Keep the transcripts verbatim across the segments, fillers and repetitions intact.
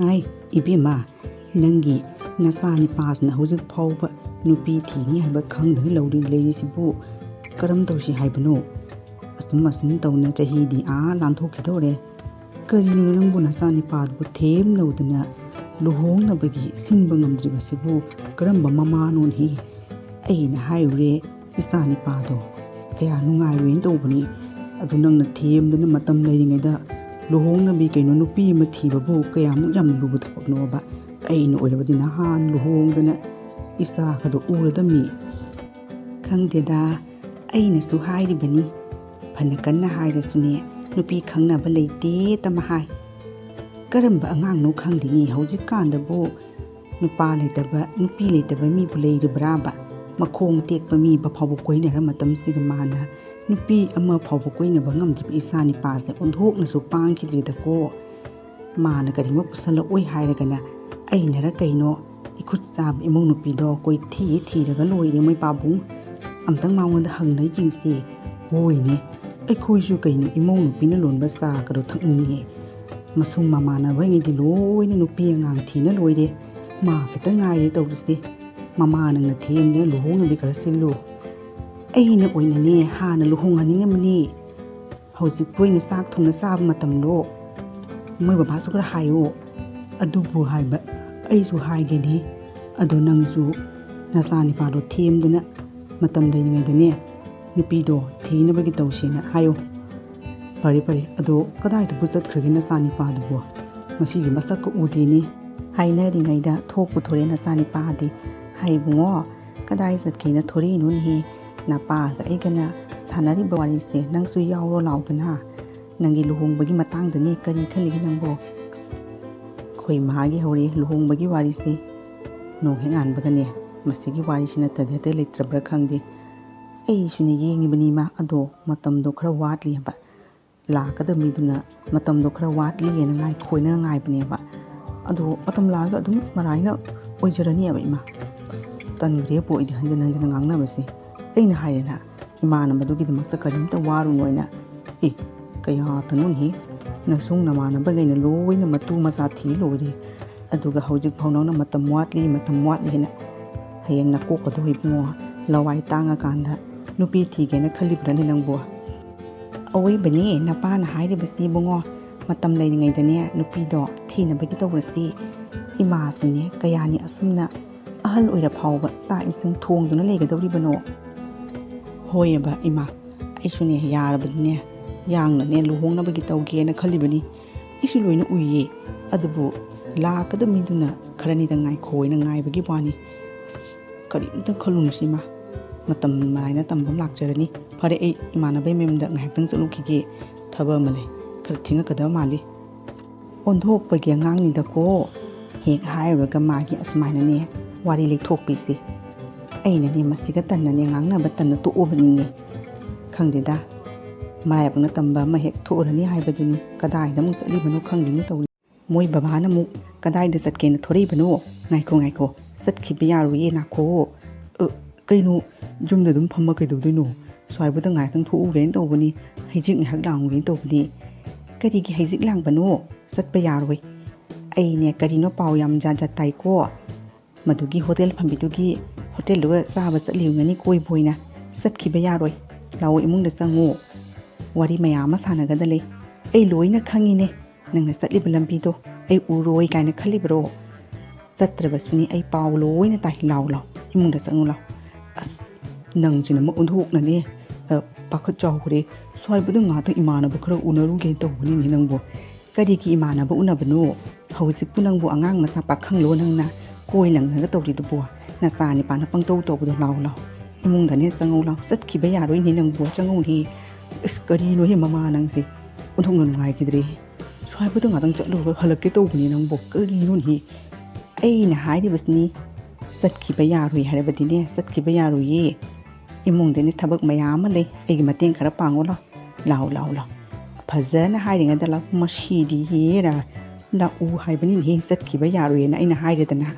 ꯑꯥꯏ, ꯏꯕꯦꯝꯃ, ꯅꯪꯒꯤ ꯅꯆꯥ ꯅꯤꯄꯥꯁꯤꯅ ꯍꯧꯖꯤꯛ ꯐꯥꯎꯕ ꯅꯨꯄꯤ ꯊꯤꯅꯤ ꯍꯥꯏꯕ ꯈꯪꯗꯅ ꯂꯧꯔꯤ ꯂꯩꯔꯤꯁꯤꯕꯨ ꯀꯔꯝ ꯇꯧꯁꯤ ꯍꯥꯏꯕꯅꯣ? ꯑꯁꯨꯝ ꯑꯁꯨꯝ ꯇꯧꯅ ꯆꯍꯤꯗꯤ ꯑꯥ ꯂꯥꯟꯊꯣꯛꯈꯤꯗꯧꯔꯦ꯫ ꯀꯔꯤꯅꯣ ꯅꯪꯕꯨ ꯅꯆꯥ ꯅꯤꯄꯥꯗꯨꯕꯨ ꯊꯦꯝꯅꯧꯗꯅ ꯂꯨꯍꯣꯡꯅꯕꯒꯤ ꯁꯤꯟꯕ ꯉꯝꯗ꯭ꯔꯤꯕꯁꯤꯕꯨ ꯀꯔꯝꯕ ꯃꯃꯥꯅꯣꯅꯦꯍꯦ? ꯑꯩꯅ ꯍꯥꯏꯔꯨꯔꯦ, ꯏꯆꯥ ꯅꯤꯄꯥꯗꯣ ꯀꯌꯥ ꯅꯨꯡꯉꯥꯏꯔꯣꯏꯅ ꯇꯧꯕꯅꯤ꯫ ꯑꯗꯨ ꯅꯪꯅ ꯊꯦꯝꯗꯅ ꯃꯇꯝ ꯂꯩꯔꯤꯉꯩꯗ ꯂꯨꯍꯣꯡꯅꯕꯤ ꯀꯩꯅꯣ ꯅꯨꯄꯤ ꯑꯃ ꯊꯤꯕꯕꯨ ꯀꯌꯥꯃꯨꯛ ꯌꯥꯝꯅ ꯂꯨꯕ ꯊꯕꯛꯅꯣꯕ? ꯑꯩꯅ ꯑꯣꯏꯔꯕꯗꯤ ꯅꯍꯥꯟ ꯂꯨꯍꯣꯡꯗꯅ ꯏꯆꯥꯒꯗꯣ ꯎꯔꯗꯝꯃꯤ꯫ ꯈꯪꯗꯦꯗ, ꯑꯩꯅꯁꯨ ꯍꯥꯏꯔꯤꯕꯅꯤ꯫ ꯐꯅ ꯀꯟꯅ ꯍꯥꯏꯔꯁꯨꯅꯦ, ꯅꯨꯄꯤ ꯈꯪꯅꯕ ꯂꯩꯇꯦ ꯇꯃ ꯍꯥꯏ꯫ ꯀꯔꯝꯕ ꯑꯉꯥꯡꯅꯣ ꯈꯪꯗꯦꯅꯦ, ꯍꯧꯖꯤꯛꯀꯥꯟꯗꯕꯨ ꯅꯨꯄꯥ ꯂꯩꯇꯕ, ꯅꯨꯄꯤ ꯂꯩꯇꯕ ꯃꯤꯕꯨ ꯂꯩꯔꯤꯕ꯭ꯔꯥꯕ? ꯃꯈꯣꯡ ꯇꯦꯛꯄ ꯃꯤ ꯐꯥꯎꯕ ꯀꯣꯏꯅꯔ ꯃꯇꯝꯁꯤꯒ ꯃꯥꯅ ꯅꯨꯄꯤ ꯑꯃ ꯐꯥꯎꯕ ꯀꯣꯏꯅꯕ ꯉꯝꯗ꯭ꯔꯤꯕ ꯏꯆꯥ ꯅꯤꯄꯥꯁꯦ ꯑꯣꯟꯊꯣꯛꯅꯁꯨ ꯄꯥꯡꯈꯤꯗ꯭ꯔꯦꯗꯀꯣ꯫ ꯃꯥꯅ ꯀꯔꯤꯒꯨꯝꯕ ꯄꯨꯁꯜꯂꯛꯑꯣꯏ ꯍꯥꯏꯔꯒꯅ ꯑꯩꯅꯔ ꯀꯩꯅꯣ ꯏꯈꯨꯠ ꯆꯥꯕ ꯏꯃꯧ ꯅꯨꯄꯤꯗꯣ ꯀꯣꯏꯊꯤ ꯊꯤꯔꯒ ꯂꯣꯏꯔꯦ ꯃꯣꯏ ꯄꯥꯕꯨꯡ꯫ ꯑꯝꯇꯪ ꯃꯉꯣꯟꯗ ꯍꯪꯅ ꯌꯦꯡꯁꯤ꯫ ꯍꯣꯏꯅꯦ, ꯑꯩꯈꯣꯏꯁꯨ ꯀꯩꯅꯣ ꯏꯃꯧ ꯅꯨꯄꯤꯅ ꯂꯣꯟꯕ ꯆꯥꯒꯗꯣ ꯊꯛꯅꯤꯡꯉꯦ꯫ ꯃꯁꯨꯡ ꯃꯃꯥꯟꯅꯕꯉꯩꯗꯤ ꯂꯣꯏꯅ ꯅꯨꯄꯤ ꯑꯉꯥꯡ ꯊꯤꯅ ꯂꯣꯏꯔꯦ꯫ ꯃꯥ ꯈꯛꯇ ꯉꯥꯏꯔꯦ ꯇꯧꯔꯤꯁꯦ꯫ ꯃꯃꯥ ꯅꯪꯅ ꯊꯦꯝꯗꯅ ꯂꯨꯍꯣꯡꯅꯕꯤ ꯈꯔ ꯁꯤꯜꯂꯨ꯫ ꯑꯩꯅ ꯑꯣꯏꯅꯅꯦ ꯍꯥꯟꯅ ꯂꯨꯍꯣꯡꯍꯟꯅꯤꯡꯉꯝꯕꯅꯤ꯫ ꯍꯧꯖꯤꯛꯄꯨ ꯑꯣꯏꯅ ꯆꯥꯛ ꯊꯣꯡꯅ ꯆꯥꯕ ꯃꯇꯝꯂꯣ? ꯃꯣꯏ ꯕꯕꯥꯁꯨ ꯈꯔ ꯍꯥꯏꯌꯣ꯫ ꯑꯗꯨꯕꯨ ꯍꯥꯏꯕ ꯑꯩꯁꯨ ꯍꯥꯏꯒꯦꯅꯦ꯫ ꯑꯗꯣ ꯅꯪꯁꯨ ꯅꯆꯥ ꯅꯤꯄꯥꯗꯣ ꯊꯦꯝꯗꯅ ꯃꯇꯝ ꯂꯩꯔꯤꯉꯩꯗꯅꯦ ꯅꯨꯄꯤꯗꯣ ꯊꯤꯅꯕꯒꯤ ꯇꯧꯁꯦꯅ ꯍꯥꯏꯌꯣ꯫ ꯐꯔꯦ ꯐꯔꯦ, ꯑꯗꯣ ꯀꯗꯥꯏꯗꯕꯨ ꯆꯠꯈ꯭ꯔꯒꯦ ꯅꯆꯥ ꯅꯤꯄꯥꯗꯨꯕꯣ? ꯉꯁꯤꯒꯤ ꯃꯁꯛꯀ ꯎꯗꯦꯅꯦ꯫ ꯍꯥꯏꯅꯔꯤꯉꯩꯗ ꯊꯣꯛꯄꯨ ꯊꯣꯔꯦ ꯅꯆꯥ ꯅꯤꯄꯥꯗꯤ꯫ ꯍꯥꯏ ꯏꯕꯨꯡꯉꯣ, ꯀꯗꯥꯏ ꯆꯠꯀꯦꯅ ꯊꯣꯔꯛꯏꯅꯣꯅꯦꯍꯦ? ꯅꯄꯥꯒ ꯑꯩꯒꯅ ꯁꯥꯟꯅꯔꯤꯕ ꯋꯥꯔꯤꯁꯦ ꯅꯪꯁꯨ ꯌꯥꯎꯔꯣ ꯂꯥꯎꯗꯅ꯫ ꯅꯪꯒꯤ ꯂꯨꯍꯣꯡꯕꯒꯤ ꯃꯇꯥꯡꯗꯅꯦ ꯀꯔꯤ ꯈꯜꯂꯤꯒꯦ ꯅꯪꯕꯣ? ꯑꯁ, ꯑꯩꯈꯣꯏ ꯃꯥꯒꯤ ꯍꯧꯔꯦ ꯂꯨꯍꯣꯡꯕꯒꯤ ꯋꯥꯔꯤꯁꯦ꯫ ꯅꯣꯡ ꯍꯦꯛ ꯉꯥꯟꯕꯒꯅꯦ ꯃꯁꯤꯒꯤ ꯋꯥꯔꯤꯁꯤ ꯅꯠꯇꯗꯤ ꯑꯇꯩ ꯂꯩꯇ꯭ꯔꯕ꯭ꯔꯥ ꯈꯪꯗꯦ꯫ ꯑꯩꯁꯨꯅꯦ ꯌꯦꯡꯉꯤꯕꯅꯤ ꯏꯃꯥ, ꯑꯗꯣ ꯃꯇꯝꯗꯣ ꯈꯔ ꯋꯥꯠꯂꯤ ꯍꯥꯏꯕ꯫ ꯂꯥꯛꯀꯗꯕ ꯃꯤꯗꯨꯅ ꯃꯇꯝꯗꯣ ꯈꯔ ꯋꯥꯠꯂꯤꯑꯅ ꯉꯥꯏꯈꯣꯅ ꯉꯥꯏꯕꯅꯦꯕ꯫ ꯑꯗꯣ ꯃꯇꯝ ꯂꯥꯛꯑꯒ ꯑꯗꯨꯝ ꯃꯔꯥꯏꯅ ꯑꯣꯏꯖꯔꯅꯦꯕ ꯏꯃꯥ꯫ ꯑꯁ, ꯇꯟꯈ꯭ꯔꯦꯕꯣ ꯑꯩꯗꯤ ꯍꯟꯖꯤꯟ ꯍꯟꯖꯤꯟ ꯉꯥꯡꯅꯕꯁꯦ꯫ ꯑꯩꯅ ꯍꯥꯏꯔꯦꯅ, ꯏꯃꯥꯟꯅꯕꯗꯨꯒꯤꯗꯃꯛꯇ ꯀꯔꯤꯝꯇ ꯋꯥꯔꯨꯅꯣꯅ꯫ ꯑꯦ, ꯀꯌꯥ ꯇꯅꯣꯅꯦꯍꯦ? ꯅꯁꯨꯡ ꯅꯃꯥꯟꯅꯕꯈꯩꯅ ꯂꯣꯏꯅ ꯃꯇꯨ ꯃꯆꯥ ꯊꯤ ꯂꯣꯏꯔꯦ, ꯑꯗꯨꯒ ꯍꯧꯖꯤꯛ ꯐꯥꯎ ꯅꯪꯅ ꯃꯇꯝ ꯋꯥꯠꯂꯤ, ꯃꯇꯝ ꯋꯥꯠꯂꯤꯅ꯫ ꯍꯌꯦꯡ ꯅꯀꯣꯛꯀꯗꯣ ꯏꯕꯨꯡꯉꯣ, ꯂꯋꯥꯏ ꯇꯥꯡꯉꯀꯥꯟꯗ ꯅꯨꯄꯤ ꯊꯤꯒꯦꯅ ꯈꯜꯂꯤꯕ꯭ꯔꯅꯦ ꯅꯪꯕꯨ? ꯑꯋꯣꯏꯕꯅꯦ ꯅꯄꯥꯅ ꯍꯥꯏꯔꯤꯕꯁꯤ ꯏꯕꯨꯡꯉꯣ, ꯃꯇꯝ ꯂꯩꯔꯤꯉꯩꯗꯅꯦ ꯅꯨꯄꯤꯗꯣ ꯊꯤꯅꯕꯒꯤ ꯇꯧꯔꯁꯤ꯫ ꯏꯃꯥꯁꯨꯅꯦ ꯀꯌꯥꯅꯤ ꯑꯁꯨꯝꯅ ꯑꯍꯜ ꯑꯣꯏꯔ ꯐꯥꯎꯕ ꯆꯥꯛ ꯏꯁꯤꯡ ꯊꯣꯡꯗꯨꯅ ꯂꯩꯒꯗꯧꯔꯤꯕꯅꯣ? ꯍꯣꯏꯑꯕ ꯏꯃꯥ, ꯑꯩꯁꯨꯅꯦ ꯌꯥꯔꯕꯗꯤꯅꯦ ꯌꯥꯡꯅꯅꯦ ꯂꯨꯍꯣꯡꯅꯕꯒꯤ ꯇꯧꯒꯦꯅ ꯈꯜꯂꯤꯕꯅꯤ꯫ ꯑꯩꯁꯨ ꯂꯣꯏꯅ ꯎꯏꯌꯦ, ꯑꯗꯨꯕꯨ ꯂꯥꯛꯀꯗꯕ ꯃꯤꯗꯨꯅ ꯈꯔꯅꯤꯗ ꯉꯥꯏꯈꯣꯅ ꯉꯥꯏꯕꯒꯤ ꯋꯥꯅꯤ꯫ ꯑꯁ, ꯀꯔꯤꯝꯇ ꯈꯜꯂꯨꯅꯨꯁꯤ ꯏꯃꯥ, ꯃꯇꯝ ꯃꯔꯥꯏꯅ ꯇꯝꯕ ꯑꯃ ꯂꯥꯛꯆꯔꯅꯤ꯫ ꯐꯔꯦ, ꯑꯩ ꯏꯃꯥꯟꯅꯕꯩ ꯃꯌꯨꯝꯗ ꯉꯥꯏꯍꯥꯛꯇꯪ ꯆꯠꯂꯨꯈꯤꯒꯦ, ꯊꯕꯛ ꯑꯃ ꯂꯩ, ꯈꯔ ꯊꯦꯡꯉꯛꯀꯗꯕ ꯃꯥꯜꯂꯤ꯫ ꯑꯣꯟꯊꯣꯛꯄꯒꯤ ꯑꯉꯥꯡꯅꯤꯗꯀꯣ, ꯍꯦꯛ ꯍꯥꯏꯔꯨꯔꯒ ꯃꯥꯒꯤ ꯑꯁꯨꯃꯥꯏꯅꯅꯦ ꯋꯥꯔꯤ ꯂꯩꯊꯣꯛꯄꯤꯁꯤ꯫ ꯑꯩꯅꯅꯦ ꯃꯁꯤꯒ ꯇꯟꯅꯅꯦ ꯉꯥꯡꯅꯕ ꯇꯟꯅ ꯇꯣꯛꯎꯕꯅꯤꯅꯦ꯫ ꯈꯪꯗꯦꯗ, ꯃꯔꯥꯏꯕꯛꯅ ꯇꯝꯕ ꯑꯃ ꯍꯦꯛ ꯊꯣꯛꯎꯔꯅꯤ ꯍꯥꯏꯕꯗꯨꯅꯤ꯫ ꯀꯗꯥꯏꯗ ꯑꯃꯨꯛ ꯆꯠꯂꯤꯕꯅꯣ ꯈꯪꯗꯦꯅꯦ ꯇꯧꯔꯤ꯫ ꯃꯣꯏ ꯕꯕꯥꯅ ꯑꯃꯨꯛ ꯀꯗꯥꯏꯗ ꯆꯠꯀꯦꯅ ꯊꯣꯔꯛꯏꯕꯅꯣ? ꯉꯥꯏꯈꯣ, ꯉꯥꯏꯈꯣ, ꯆꯠꯈꯤꯕ ꯌꯥꯔꯣꯏꯌꯦ, ꯂꯥꯛꯈꯣ꯫ ꯑ, ꯀꯩꯅꯣ, ꯌꯨꯝꯗ ꯑꯗꯨꯝ ꯐꯝꯃ ꯀꯩꯗꯧꯗꯣꯏꯅꯣ? ꯁ꯭ꯋꯥꯏꯕꯨꯗ ꯉꯥꯏꯍꯥꯛꯇꯪ ꯊꯣꯛꯎꯒꯦꯅ ꯇꯧꯕꯅꯤ, ꯍꯩꯖꯤꯛ ꯉꯥꯏꯍꯥꯛ ꯂꯥꯡꯉꯨꯒꯦꯅ ꯇꯧꯕꯅꯤ꯫ ꯀꯔꯤꯒꯤ ꯍꯩꯖꯤꯛ ꯂꯥꯡꯕꯅꯣ? ꯆꯠꯄ ꯌꯥꯔꯣꯏ꯫ ꯑꯩꯅꯦ ꯀꯔꯤꯅꯣ ꯄꯥꯎ ꯌꯥꯝ ꯖꯥꯠ ꯖꯥꯠ ꯇꯥꯏꯀꯣ꯫ ꯃꯗꯨꯒꯤ ꯍꯣꯇꯦꯜ ꯐꯝꯕꯤꯗꯨꯒꯤ ꯍꯣꯇꯦꯜꯗꯨꯒ ꯆꯥꯕ ꯆꯠꯂꯤꯕꯅꯤ ꯀꯣꯏꯕ ꯑꯣꯏꯅ꯫ ꯆꯠꯈꯤꯕ ꯌꯥꯔꯣꯏ꯫ ꯂꯥꯛꯑꯣ, ꯏꯃꯨꯡꯗ ꯆꯪꯉꯣ꯫ ꯋꯥꯔꯤ ꯃꯌꯥꯝ ꯑꯃ ꯁꯥꯟꯅꯒꯗ ꯂꯩ꯫ ꯑꯩ ꯂꯣꯏꯅ ꯈꯪꯉꯤꯅꯦ꯫ ꯅꯪꯅ ꯆꯠꯂꯤꯕ ꯂꯝꯕꯤꯗꯣ ꯑꯩ ꯎꯔꯣꯏ ꯀꯥꯏꯅ ꯈꯜꯂꯤꯕ꯭ꯔꯣ? ꯆꯠꯇ꯭ꯔꯕꯁꯨꯅꯤ, ꯑꯩ ꯄꯥꯎ ꯂꯣꯏꯅ ꯇꯥꯏ꯫ ꯂꯥꯎ, ꯂꯥꯎ, ꯏꯃꯨꯡꯗ ꯆꯪꯉꯨ ꯂꯥꯎ꯫ ꯑꯁ, ꯅꯪꯁꯤꯅ ꯑꯃꯨꯛ ꯑꯣꯟꯊꯣꯛꯅꯅꯦ, ꯑ, ꯄꯥꯈꯠ ꯆꯥꯎꯈ꯭ꯔꯦ꯫ ꯁ꯭ꯋꯥꯏꯕꯗ ꯉꯥꯛꯇ ꯏꯃꯥꯟꯅꯕ ꯈꯔ ꯎꯅꯔꯨꯒꯦ ꯇꯧꯕꯅꯤꯅꯦ ꯅꯪꯕꯨ꯫ ꯀꯔꯤꯒꯤ ꯏꯃꯥꯟꯅꯕ ꯎꯅꯕꯅꯣ? ꯍꯧꯖꯤꯛꯄꯨ ꯅꯪꯕꯨ ꯑꯉꯥꯡ ꯃꯆꯥ ꯄꯥꯈꯪꯂꯣ ꯅꯪꯅ? ꯀꯣꯏ ꯂꯪꯉꯒ ꯇꯧꯔꯤꯗꯨꯕꯨ? ꯅꯆꯥ ꯅꯤꯄꯥꯅ ꯄꯪꯇꯧ ꯇꯧꯕꯗꯣ꯫ ꯂꯥꯎ, ꯂꯥꯎ, ꯏꯃꯨꯡꯗꯅꯦ ꯆꯪꯉꯧ ꯂꯥꯎ꯫ ꯆꯠꯈꯤꯕ ꯌꯥꯔꯣꯏꯅꯦ ꯅꯪꯕꯨ, ꯆꯪꯉꯧꯅꯦ꯫ ꯑꯁ, ꯀꯔꯤꯅꯣꯍꯦ ꯃꯃꯥ ꯅꯪꯁꯦ? ꯑꯣꯟꯊꯣꯛꯅ ꯅꯨꯡꯉꯥꯏꯈꯤꯗ꯭ꯔꯦ꯫ ꯁ꯭ꯋꯥꯏꯕꯗ ꯉꯥꯛꯇꯪ ꯆꯠꯂꯨꯔꯒ ꯍꯜꯂꯛꯀꯦ ꯇꯧꯕꯅꯦ ꯅꯪꯕꯨ, ꯀꯔꯤꯅꯣꯅꯦꯍꯦ? ꯑꯩꯅ ꯍꯥꯏꯔꯤꯕꯁꯤꯅꯤ, ꯆꯠꯈꯤꯕ ꯌꯥꯔꯣꯏ ꯍꯥꯏꯔꯕꯗꯤꯅꯦ, ꯆꯠꯈꯤꯕ ꯌꯥꯔꯣꯏꯌꯦ꯫ ꯏꯃꯨꯡꯗꯅꯦ ꯊꯕꯛ ꯃꯌꯥꯝ ꯑꯃ ꯂꯩ, ꯑꯩꯒꯤ ꯃꯇꯦꯡ ꯈꯔ ꯄꯥꯡꯉꯣ ꯂꯥꯎ꯫ ꯂꯥꯎ, ꯂꯥꯎ, ꯂꯥꯎ꯫ ꯐꯖꯅ ꯍꯥꯏꯔꯤꯉꯩꯗ ꯂꯥꯎ, ꯃꯁꯤꯗꯤ ꯍꯦꯔꯥ, ꯂꯥꯛꯎ ꯍꯥꯏꯕꯅꯤꯅꯦꯍꯦ, ꯆꯠꯈꯤꯕ ꯌꯥꯔꯣꯏꯅ ꯑꯩꯅ ꯍꯥꯏꯔꯦꯗꯅ꯫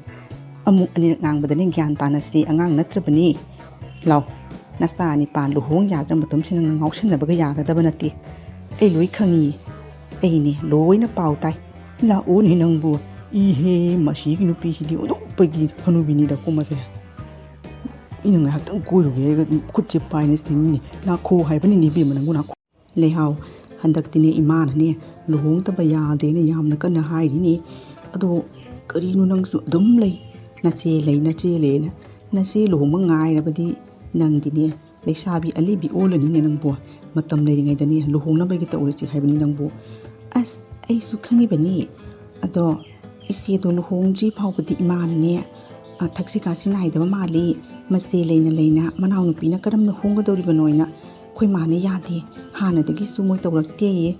ꯑꯃꯨꯛ ꯑꯅꯤꯔꯛ ꯉꯥꯡꯕꯗꯅꯦ ꯒ꯭ꯌꯥꯟ ꯇꯥꯅꯁꯤ, ꯑꯉꯥꯡ ꯅꯠꯇ꯭ꯔꯕꯅꯤ꯫ ꯂꯥꯎ, ꯅꯆꯥ ꯅꯤꯄꯥ ꯂꯨꯍꯣꯡ ꯌꯥꯗ꯭ꯔ ꯃꯇꯝꯁꯤ ꯅꯪꯅ ꯉꯥꯎꯁꯟꯅꯕꯒ ꯌꯥꯒꯗꯕ ꯅꯠꯇꯦ꯫ ꯑꯩ ꯂꯣꯏ ꯈꯪꯉꯤ꯫ ꯑꯩꯅꯦ ꯂꯣꯏꯅ ꯄꯥꯎ ꯇꯥꯏ꯫ ꯂꯥꯛꯑꯣꯅꯦ ꯅꯪꯕꯨ꯫ ꯏꯍꯦ, ꯃꯁꯤꯒꯤ ꯅꯨꯄꯤꯁꯤꯗꯤ ꯑꯣꯟꯊꯣꯛꯄꯒꯤ ꯍꯅꯨꯕꯤꯅꯤꯗꯀꯣ ꯃꯁꯦ꯫ ꯑꯩꯅ ꯉꯥꯏꯍꯥꯛꯇꯪ ꯀꯣꯏꯔꯨꯒꯦ ꯍꯥꯏꯔꯒ ꯈꯨꯠꯁꯦ ꯄꯥꯏꯅ ꯆꯤꯡꯉꯤꯅꯦ꯫ ꯂꯥꯛꯈꯣ ꯍꯥꯏꯕꯅꯤꯅꯦ ꯏꯕꯦꯝꯃ ꯅꯪꯕꯨ, ꯂꯥꯛꯈꯣ꯫ ꯂꯩꯍꯥꯎ, ꯍꯟꯗꯛꯇꯤꯅꯦ ꯏꯃꯥꯅꯅꯦ ꯂꯨꯍꯣꯡꯗꯕ ꯌꯥꯗꯦꯅ ꯌꯥꯝꯅ ꯀꯟꯅ ꯍꯥꯏꯔꯤꯅꯦ꯫ ꯑꯗꯣ ꯀꯔꯤꯅꯣ ꯅꯪꯁꯨ ꯑꯗꯨꯝ ꯂꯩ, ꯅꯆꯦ ꯂꯩ ꯅꯆꯦ ꯂꯩꯅ꯫ ꯅꯆꯦ ꯂꯨꯍꯣꯡꯕ ꯉꯥꯏꯔꯕꯗꯤ ꯅꯪꯗꯤꯅꯦ ꯂꯩꯁꯥꯕꯤ ꯑꯂꯤꯕꯤ ꯑꯣꯜꯂꯅꯤꯅꯦ ꯅꯪꯕꯨ꯫ ꯃꯇꯝ ꯂꯩꯔꯤꯉꯩꯗꯅꯦ ꯂꯨꯍꯣꯡꯅꯕꯒꯤ ꯇꯧꯔꯁꯤ ꯍꯥꯏꯕꯅꯤ ꯅꯪꯕꯨ꯫ ꯑꯁ, ꯑꯩꯁꯨ ꯈꯪꯉꯤꯕꯅꯤ꯫ ꯑꯗꯣ ꯏꯆꯦꯗꯣ ꯂꯨꯍꯣꯡꯗ꯭ꯔꯤ ꯐꯥꯎꯕꯗꯤ ꯏꯃꯥꯅꯅꯦ, ꯑ, ꯊꯛꯁꯤ ꯈꯥꯁꯤ ꯅꯥꯏꯗꯕ ꯃꯥꯜꯂꯤ꯫ ꯃꯆꯦ ꯂꯩꯅ ꯂꯩꯅ ꯃꯅꯥꯎꯅꯨꯄꯤꯅ ꯀꯔꯝꯅ ꯍꯣꯡꯒꯗꯧꯔꯤꯕꯅꯣꯅ ꯑꯩꯈꯣꯏ ꯃꯥꯅ ꯌꯥꯗꯦ꯫ ꯍꯥꯟꯅꯗꯒꯤꯁꯨ ꯃꯣꯏ ꯇꯧꯔꯛꯇꯦꯌꯦ꯫